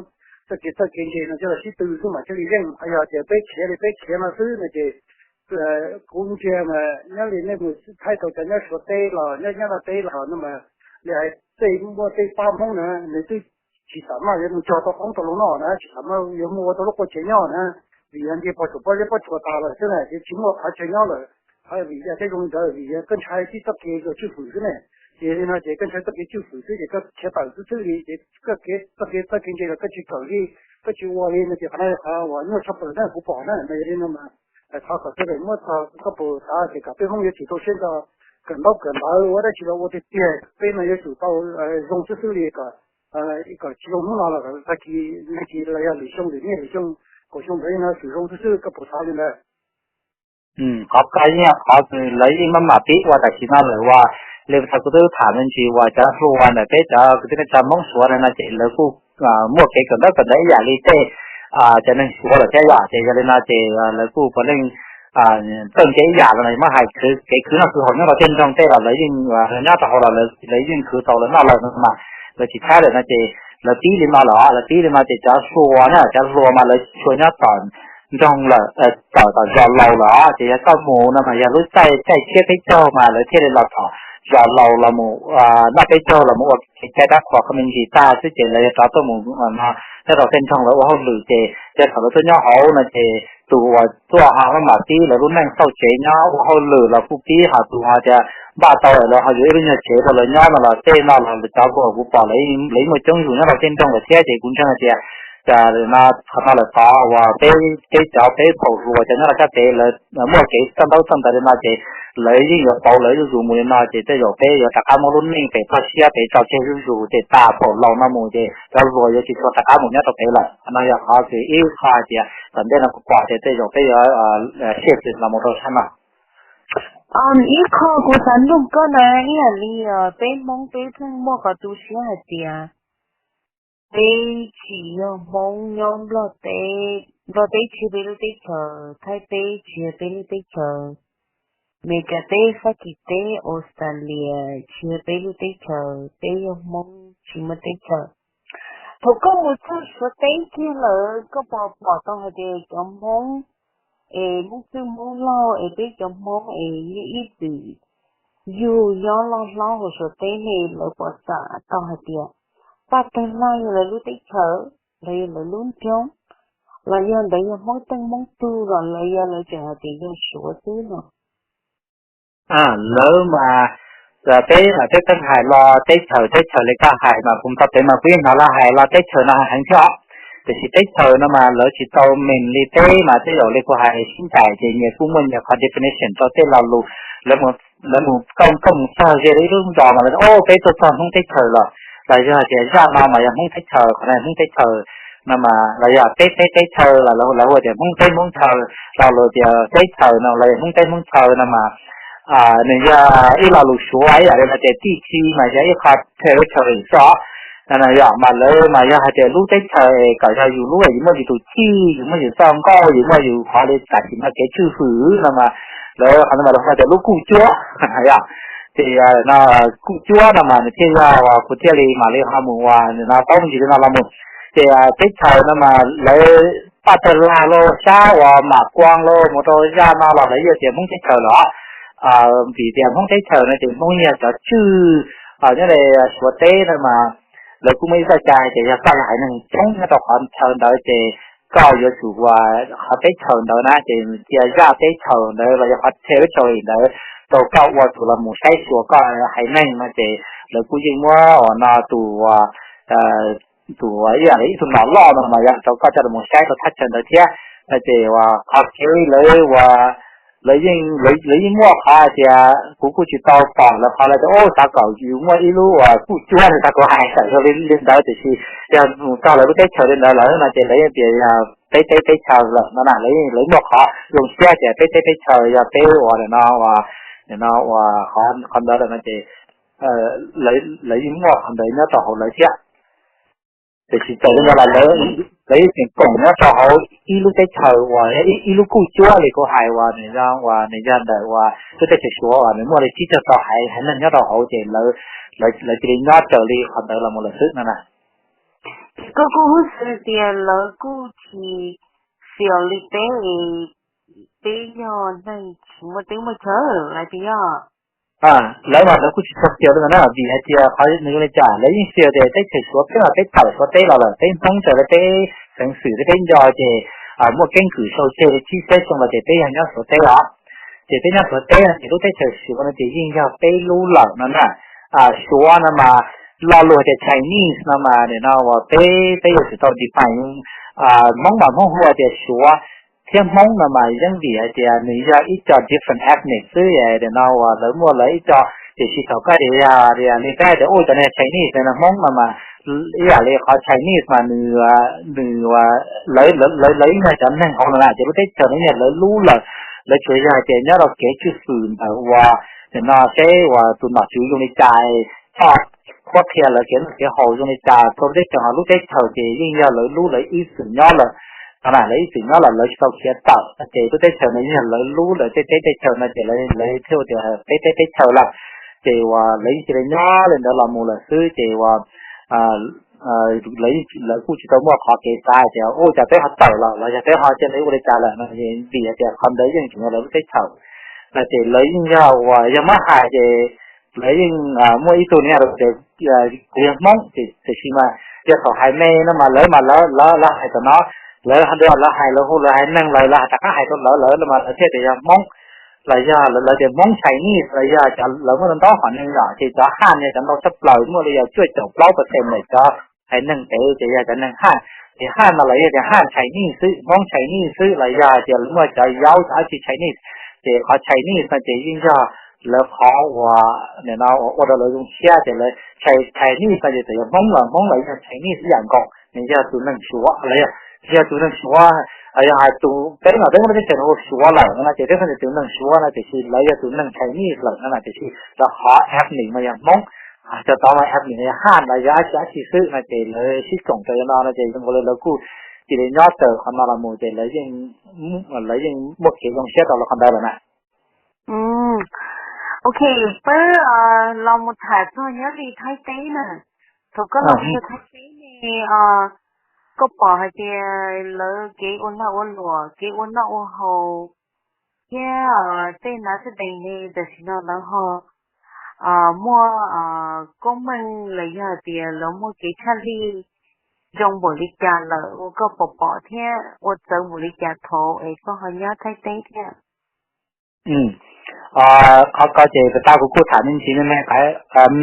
txoj kev txawj kev ntse no coj los sib tw xwb mas thiaj li yeej. Yog tias peb khiav li peb khiav no xwb no ces kuv ntsia mas nyob li nej mus thaij tau cov nyob Suav teb los nyob nyob Nplog teb los no mas li hais tej muaj tej pab Hmoob na nws twb tsis xam maj yuav mus cog tau qoob tau loo noj na, tsis xam maj yuav mus ua tau lub qua tsev nyob na, vim yog nce pog tsuas pob zeb pob tsuas tas lawm xwb na ces tsis muaj qhov chaw nyob lawm. Vim yog tej zoo li ntawd vim yog koj ntshai tib txoj kev yog tswj fwm xwb ne. Ces li no ces koj ntshai txoj kev tswj fwm xwb ces koj khiav tawm xwb xwb li ces koj kev txoj kev txawj kev ntse los koj tsis kawm li, koj tsis ua li no ces qhov no yog qhov uas nyuaj tshaj plaws na kuv pom na mas yog li no mas thov kom sawv daws muab txog koj puas xav tias kom peb Hmoob yuav tsum rau siab ntso kawm ntaub kawm ntawv ua dab tsi los ua tiag tiag peb no yuav tsum tau zoo xwb xwb li kom kom tsis zoo hnub no los tag kis nag kis los yog lwm xyoo lwm niaj lwm xyoo kaum xyoo ntawd no tsum zoo xwb xwb koj puas xav li ntawd. Qhov koj yeej qhov lawv yeej maj mam pib ua tam sim no lawm uas li thaum kuv twb tham me ntsis uas cov hluas ntawm peb cov kwv tij neej tsa Hmoob Suav no no ces lawv kuj muaj kev kawm ntaub kawm ntawv ib yam li tej cov neeg Suav lawm thiab yom ces yog li no ces lawv kuj puav leej txawj ntse ib yam los muab hais kev khwv noj khwv haus nyob rau tej nroog tej los lawv yeej nyob rau hauv los lawv yeej khwv tau lawv noj lawm no mas lawv tsis tshaib lawm no ces lawv pib li no lawm os, lawv pib li no ces cov hluas na cov hluas mas lawv tsis tshua nyob tom nroog lawm, tawm tom zos laus lawm os ces yog koj mus no mas yog lub caij caij tshiab peb caug mas lawv thiaj li los tom zos laus los mus noj peb caug los mus ua kev cai dab qhuas kho me ntsis tag xwb ces lawv yuav rov tuaj mus no nyob rau tej nroog lawv ua hauj lwm ces yog thaum lawv tuaj nyob hauv no ces tus uas tuaj ho maj mam pib lawv lub neej xauj tsev nyob ua hauj lwm los kuj pib ho tus ho tias npaj tau lawv ho yuav ib lub nyuag tsev rau lawv nyob no los tej no los cov hluas kuv pom lawv yeej muaj coob zus nyob rau tej nroog lawm thiab ces kuv ntseeg hais tias no qhov no lawm tod uas peb peb cov peb phaum hluas cov nyob rau sab pem lawv muaj kev txawj ntaub txawj ntawv li no ces lawv yeej yuav pauv lawv zuj zus mus li no ces tej zaum peb yuav rov qab muab lub neej pem toj siab pem tso tseg zuj zus ces tas phaum laus no mus ces cov hluas yuav tsis tshua rov qab mus nyob rau pem lawm. Qhov no yog qhov kws ib qho hais tias tom ntej no kuv pom tias tej zaum peb yuav shift los mus rau sab no. Ib qho kuv xav nug koj na, ib yam li peb Hmoob peb pheej muaj qhov tu siab hais tias peb tsis yog Hmoob nyob Nplog teb, Nplog teb tsis yog peb lub teb chaws, Thaib teb tsis yog peb lub teb chaws, Meskas teb, Fab Kis teb, Australia tsis yog peb lub teb chaws, peb yog Hmoob tsis muaj teb chaws. Thaum koj mus txog Suav teb kiag lawm koj puas pom tau hais tias cov Hmoob es Hmoob txwj Hmoob laug es peb cov Hmoob es yeej ib txwm yug nyob loj hlob hauv Suav teb ne lawv puas xam tau hais tias Paj Tawg Laj yog lawv lub teb chaws los yog lawv lub nroog, los yog ntawd yog Hmoob teej Hmoob tug los lawv yog lawv tseem hais tias yog Suav xwb no? Lawv mas peb mas peb pheej hais lo teb chaws teb chaws li koj hais mas kuv tau pem mas kuv yeej hnov lawv hais lo teb chaws no heev thiab os. Tiam sis teb chaws no mas lawv tsis tau meem li peb mas tej zaum li kuv hais sib ncaim ces nyias kuj muaj nyias qhov definition rau tej lo lus. Lawv mus koj mus txog ze li ib lub zos mas lawv tias o peb tuaj txog Hmoob teb chaws los, los yog tias zaj no mas yog Hmoob teb chaws, qhov no Hmoob teb chaws no mas los yog peb teb teb chaws los lawv hu tias Hmoob teb Hmoob chaws, los lawv tias teb chaws no los yog Hmoob teb Hmoob chaws no mas nws yog ib lo lus Suav ib yam li no ces tij ci mas yog ib qho territory xwb os. No yog mas lawv mas yog hais tias lub teb chaws kom yog yus lub, yus muaj yus tus chij, yus muaj yus txoj nkauj, yus muaj yus qhov li tam sim no kev tswj hwm no mas lawv qhov no mas lawv hu tias lub kuj cuab yom. Ces no kuj cuab no mas nws thiaj yog uas kuv thiaj li mam li ho mus uas no paub me ntsis li no los mus. Ces teb chaws no mas lawv paj tawg lag los sab uas mam kuas los mus rau zaj no los lawv yeej tias Hmoob teb chaws los vim tias Hmoob teb chaws no ces Hmoob yog cov tswj nyob li Suav teb no mas lawv kuj muaj ib txoj cai hais tias yog koj yog haiv neeg coob nyob rau qhov chaw ntawd ces koj yuav tsum ua qhov teb chaws ntawd na ces cia zaj teb chaws ntawd los yog qhov territory ntawd rau koj ua tus los mus saib xyuas koj haiv neeg no ces lawv kuj yeej muab uas no tus tus ib yam li ib tug nom loj no mas yog rau koj coj los saib rau thaj chaw ntawd thiab no ces uas qhov kev lawv uas lawv yeej lawv yeej muaj qhov hais tias kuv kuj tsis tau pom lawv qhov lawv tias o xav kom yus muaj ib lub uas kuj cuab no xav kom hais tawm li ntawd tiam sis yog mus txog lawv lub teb chaws li ntawd lawm no ces lawv yeej tias yog peb teb peb chaws lawm no na. Lawv muaj qhov zoo siab tias peb teb peb chaws yog peb uas no uas no uas qhov ntawd lawm no ces lawv yeej muaj qhov ntawd nyob rau hauv lawv thiab. Tiam sis txawm li ntawd los lawv yeej tseem koom nyob rau hauv ib lub teb chaws uas ib lub kuj cuab li kuv hais uas nws yog uas nws yog ntawm uas lub teb chaws Suav uas nws muaj li tsib caug tau haiv haiv neeg nyob rau hauv ces lawv cia li nyob raws li qhov ntawd los mus lawm xwb no na. Koj kuj hu xwm tias lawv kuj tsis fios li peb, peb yog neeg tsis muaj teb muaj chaw lawv tias yog. Lawv mas lawv kuj tsis txog fios li ntawd na vim hais tias qhov nws zoo li cas lawv yeej fios tias teb chaws Suav peb mas peb tawm Suav teb los lawm, peb Hmoob raws li peb xeev xwm thiab peb nco ces muaj keeb kwm sau tseg li tsib xeeb xyoo los ces peb yog nyob Suav teb os. Ces peb nyob Suav teb no ces lub teb chaws Suav no ces yeej yog peb lub lawm no na. Suav no mas lo lus tias Chinese no mas nim no uas peb peb yuav tsum tau define, Hmoob mas Hmoob hu tias Suav thiab Hmoob no mas yeej vim hais tias nws yog ib co different ethnic xwb, nim no uas lawv muaj lawv ib co, tiam sis thaum koj tias yog li peb hais tias ua cov niag Chinese no Hmoob no mas ib yam li qhov Chinese mas nws nws lawv lawv yeej yog cov neeg hauv no na ces lub teb chaws no yog lawv lub lawm. Lawv tsuas yog hais tias nyob rau kev tswj hwm ntawm uas nim no seb uas tus nom tswv zoo li cas, txoj qhuab qhia lawv kev noj kev haus zoo li cas, txhua lub teb chaws ho lub teb chaws ces yeej yog lawv lub lawv ib txwm nyob lawm no na, lawv ib txwm nyob lawm lawv tsis tau khiav tawm ces lub teb chaws no yeej yog lawv lub lawm, tej teb tej chaws no ces lawv thiaj ua tias peb teb peb chaws lawm. Ces uas lawv yeej cia li nyob li ntawd los mus lawm xwb ces uas lawv kuj tsis tau muaj qhov kev xav tias ua cas peb ho tawm lawm los yog peb ho cia li ua li cas lawm no, vim hais tias qhov ntawd yeej tseem yog lawv lub teb chaws no ces lawv yeej yog uas yog muab hais ces lawv yeej muaj ib tug nws hais tias kuv yog Hmoob, tiam sis mas yog thaum hais me no mas lawv mas lawv lawv hais tom no, lawv lawv hais lawv hu lawv haiv neeg lawv lawv hais rov qab hais rau lawv lawv mas lawv thiaj tias yog Hmoob, los yog lawv tias Hmoob Chinese los yog cov lawv muaj ntau haiv neeg yom ces cov Haj no cov ntau tshaj plaws muaj li yog cuaj caum plaub percent ntawm cov haiv neeg pem ces yog cov neeg Haj. Ces Haj no los yog tias Haj Chinese xwb, Hmoob Chinese xwb los yog tias lawv muaj cov Yaub cov dab tsi Chinese. Ces qhov Chinese no ces yeej yog lawv qhov uas nim no uas ua rau lawv zoo siab ces lawv Chinese no ces txawm yog Hmoob los Hmoob los yog Chinese ib yam nkaus, nws yog tus neeg Suav los yog tus neeg Suav, yog hais tus peb mas peb muaj lub teb chaws hu Suav lawm no ces peb muaj tus neeg Suav no tiam sis lawv yog tus neeg Chinese lawm no na, tiam sis lawv qhov ethnic no yog Hmoob. Cov tod mas ethnic no yog Haj los yog dab tsi dab tsi xwb no ces lawv sib koom rau no no ces zoo nkaus li lawv kuj cia li nyob raws qhov no los mus ces lawv yeej muaj kev zoo siab rau lawv qhov ntawd lawm na. Ok, peb los mus tham txog nyob li Thaib teb na. Thaum koj los mus yog Thaib teb ne, koj pom hais tias lawv kev ua lag ua luam, kev ua noj ua haus thiab tej nav xab dees ne tam sim no lawv ho muaj koob meej los yog tias lawv muaj kev tshaj lij zoo npaum li cas lawm uas koj pom pom thiab ua txawv npaum li cas thaum es koj ho nyob Thaib teb thiab? Qhov ko ces puas tas kuv kuj tham me ntsis me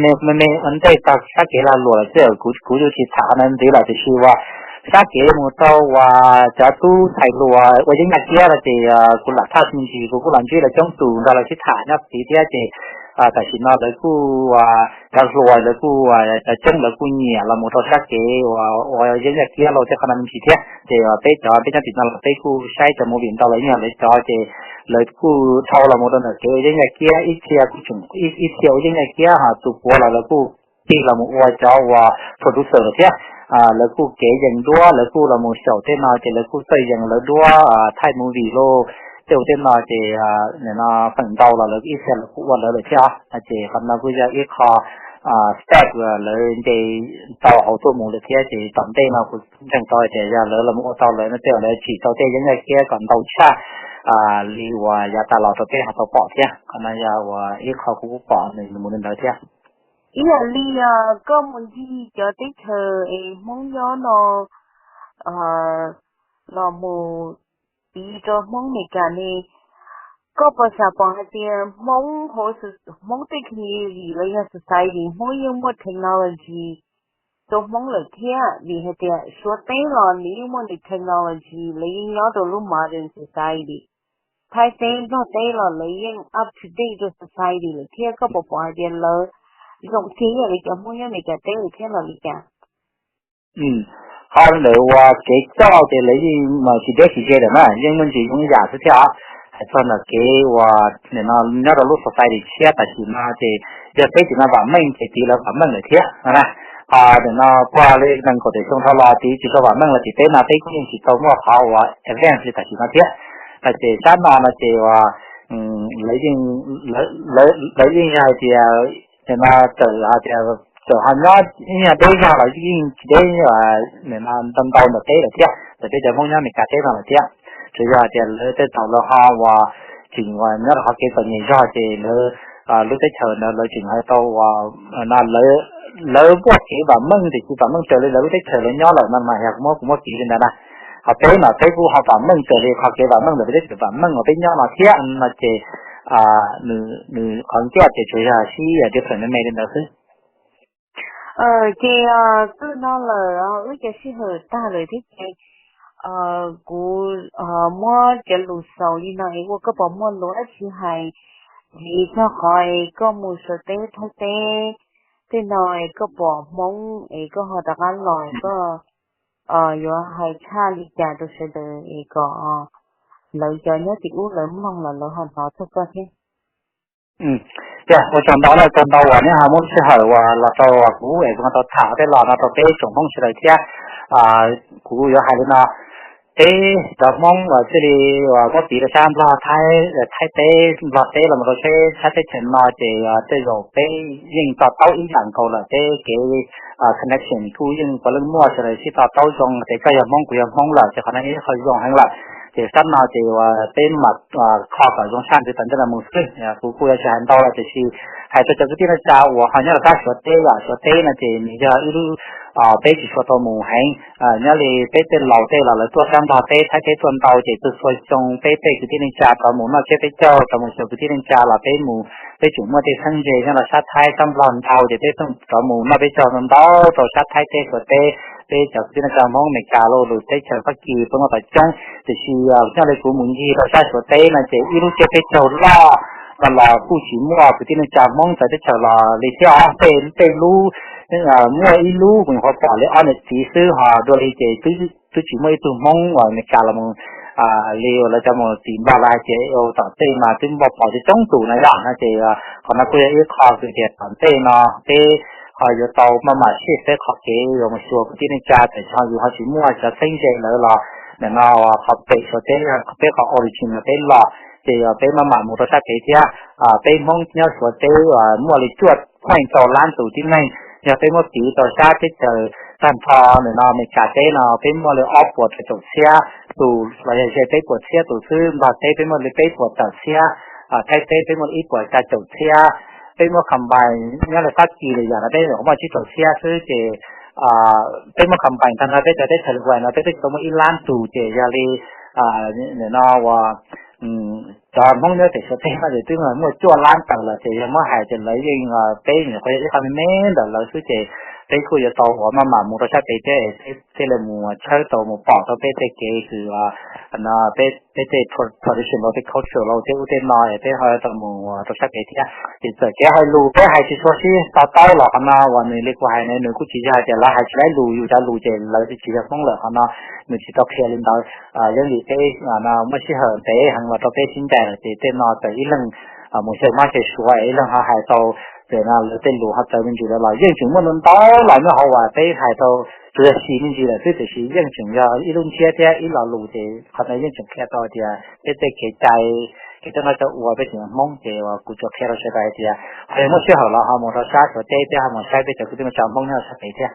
me, me me ua ntej txog sab kev lag luam lawm xwb, kuv kuv yuav tsis tham qhov ntawd ntxiv lawm tiam sis uas sab kev mus rau uas cov tub ntxhais hluas ua yeeb yaj kiab no ces kuv lam tham me ntsis kuv kuj los ntsib lawv coob tus nrog lawv sib tham nyob tid thiab ces tam sim no lawv kuj, cov hluas lawv kuj, cov coob lawv kuj nyiam los mus rau sab kev uas yeeb yaj kiab los tej qhov no me ntsis thiab. Ces peb cov peb nyob tim no los peb kuj saib cov movie ntau los yeej yog lawv cov ces lawv kuj dhau los mus rau ntawm kev ua yeeb yaj kiab, ib txhia kuj tseem ib txhia ua yeeb yaj kiab ho tus puav los lawv kuj tig los mus ua cov uas producer lawm thiab. Lawv kuj kev yees duab, lawv kuj los mus xyaum tej no ces lawv kuj txawj yees lawv duab, thaij movie los tej ua tej no ces no feem ntau los lawv ib txhia lawv kuj ua lawv lawm thiab. Ces qhov no kuj yog ib qho step lawv nce tau hauv tuaj mus lawm thiab. Ces tom ntej no kuv ntseeg tau hais tias yog lawv los mus ua tau lawv no tej lawv tsim tau tej yeeb yaj kiab kom ntau tshaj li uas yav tas los rau peb ho tau pom thiab. Qhov no yog uas ib qho kuv kuj pom nws mus li ntawd thiab. Ib yam li koj mus ncig cov teb chaws es Hmoob nyob no los mus piv rau Hmoob Meskas ne, koj puas xav pom hais tias Hmoob hauv, Hmoob tej community los yog society Hmoob yeej muaj technology rau Hmoob lawm thiab? Vim hais tias Suav teb los nws yeej muaj nws technology, lawv yeej nyob rau lub modern society. Thaib teb Nplog teb los lawv yeej up to date rau society lawm thiab. Koj puas pom hais tias lawv zoo kiag ib yam li cov Hmoob nyob Meskas teb lawm thiab los li cas? Qhov ntawd uas kev coj ces lawv yeej tsis deb tsis ze lawm na, yeej muaj ntsis zoo ib yam xwb thiab os. Hais txog ntawm kev uas nim no nyob rau lub society tshiab tam sim no ces yog peb tim no vam meej ces tid lawv vam meej lawm thiab no na. Ho nim no puag li nees nkaum tawm xyoo dhau los tid tsis tau vam meej los tim peb no peb kuj yeej tsis tau muaj qhov uas advance li tam sim no thiab. Ces sab no no ces uas lawv yeej, lawv yeej yog hais tias nim no txawm hais tias txawm ho nyob ib nyuag deb zog los yeej tsis deb nim no ntau ntau ntawm peb lawm thiab, ntawm peb cov Hmoob nyob Meskas teb no lawm thiab. Tsuas yog hais tias lawv tej thaum lawv ho uas tseem uas nyob rau qhov kev txom nyem zog ces lawv lub teb chaws ntawd lawv tseem hais tau uas no lawv muaj kev vam meej tiam sis vam meej raws li lawv lub teb chaws lawv nyob lawm no mas yog kuv muab kuv muab piv li ntawd na. Ho peb mas peb kuj ho vam meej raws li qhov kev vam meej ntawm peb teb chaws vam meej uas peb nyob no thiab no ces nws qhov ncauj ces tsuas yog sib different me me li ntawd xwb. Ces twb no lawm, wb cov sij hawm tag lawm thiab ces kuv muab cov lus xaus li no es ua koj puas muaj lus dab tsi hais vim txog qhov es koj mus Suav teb Thaib teb tej no es koj pom Hmoob es koj ho rov qab los es koj yuav hais tshaj li cas rau sawv daws es kom lawv cov nyob tim ub lawv mloog los lawv ho hnov txog koj thiab. Yog ua tsaug ntau na, tsaug ntau uas nej ho muab lub sij hawm uas los rau kuv es kuv ho tau tham tej los no rau peb tsoom Hmoob sawv daws thiab. Kuv yuav hais li no, peb cov Hmoob uas thiaj li uas muab piv rau sab Nplog Thaib, Thaib teb Nplog teb los rau sab teb chaws no ces tej zaum peb yeej to taub ib yam nkaus lawm, peb kev connection kuj yeej puav leej muaj, sawv daws sib to taub zoo tias koj yog Hmoob kuv yog Hmoob lawm ces qhov no yeej qhov zoo heev lawm. Ces sab no ces uas peb mam kho kom zoo sab ntxiv tas ntej los mus xwb. Kuv kuj yuav tsis hais ntau lawm tiam sis hais rau cov kwv tij neej tsa uas ho nyob rau sab Suav teb, yog Suav teb no ces nws yog ib lub, peb tsis tshua tau mus heev. Nyob li peb tej laus tej los lawv tuaj sab Nplog teb Thaib teb tuaj ntau ces txhua txhua xyoo peb tej kwv tij neej tsa rov mus noj tsiab peb caug, rov mus xyuas kwv tij neej tsa los peb mus, peb tseem muaj tej xeeb ze nyob rau sab Thaib sab Nplog ntau ces peb pheej rov mus noj peb caug ntau ntau rau sab Thaib teb Suav teb. Peb cov kwv tij neej tsa Hmoob Meskas los lwm teb chaws Fab Kis peb muaj tom coob, tiam sis nyob li kuv mus ncig rau sab Suav teb no ces ib lub tsiab peb caug loj no los kuj tsis muaj kwv tij neej tsa Hmoob txawv teb chaws los li thiab os. Tej lub muaj ib lub kuv nyuam qhuav pom li ob niam txiv xwb, ho dua li ces twb tsis muaj ib tug Hmoob uas Meskas los mus li uas lawv cov mus tim Nplog lawv hais tias tom tej mas twb npaj pom coob coob tus no yom no ces qhov no kuj yog ib qho kws tias tom ntej no peb ho yuav tau maj mam shift peb qhov kev yuav mus xyuas kwv tij neej tsa, txawm ho yus ho tsis muaj cov txheeb ze lawm los nim no qhov pem Suav teb peb qhov origin los peb los, ces peb maj mam mus rau sab pem thiab. Peb Hmoob nyob Suav teb muaj li cuaj point rau lab tus tib neeg, yog peb muab piv rau sab teb chaws tag nrho nim no Meskas teb no peb muaj li ob puas rau caum txhiab tus los yog ze peb puas txhiab tus xwb. Nplog teb peb muaj li peb puas tawm txhiab, Thaib teb peb muaj li ib puas xya caum txhiab. Peb muab combine nyob li Fab Kis li yam no peb muaj tsib rau txhiab xwb ces peb muab combine tag nrho peb cov teb chaws li no peb twb tsis tau muaj ib lab tus ces yog li nim no uas cov Hmoob nyob pem Suav teb no ces twb muaj cuaj lab tawm lawm ces yog muab hais ces lawv yeej, peb nyuam qhuav yog ib qho me me ntawm lawv xwb ces peb kuj yuav tau ua maj mam mus rau sab pem thiab es peb thiaj li mus tshawb tau mus pom tau peb tej kev kws no, peb tej tradition los tej culture los tej ub tej no es peb ho tau mus rau sab pem thiab. Ces txawm kev hais lus peb hais tsis tshua sib to taub los qhov no uas nws li kuv hais ne, nws kuj tsis yog hais tias lawv hais tsis laib lus, yus cov lus ces lawv tsis yog Hmoob lawm, qhov no nws tsis tau qhia li ntawd. Yeej vim peb muaj sij hawm ntev heev los rau peb sib ncaim lawm ces tej no txawm ib leeg mus xyaw mob xyaw suav es ib leeg ho hais tau, ces no lawv tej lus ho txawv me ntsis lawm los yeej tseem muaj ntau ntau los nyob hauv uas peb hais tau tsuas yog xis me ntsis lawm xwb, tiam sis yeej tseem yog ib lub ntsiab thiab ib lo lus ces qhov no yeej tseem qhia tau tias peb tej kev cai, kev coj noj coj ua peb tseem yog Hmoob. Ces uas kuv tsuas qhia rau sawv daws hais tias ho yog muaj sij hawm los ho mus rau sab Suav teb thiab ho mus saib peb cov kwv tij neej tsa Hmoob nyob rau sab pem thiab.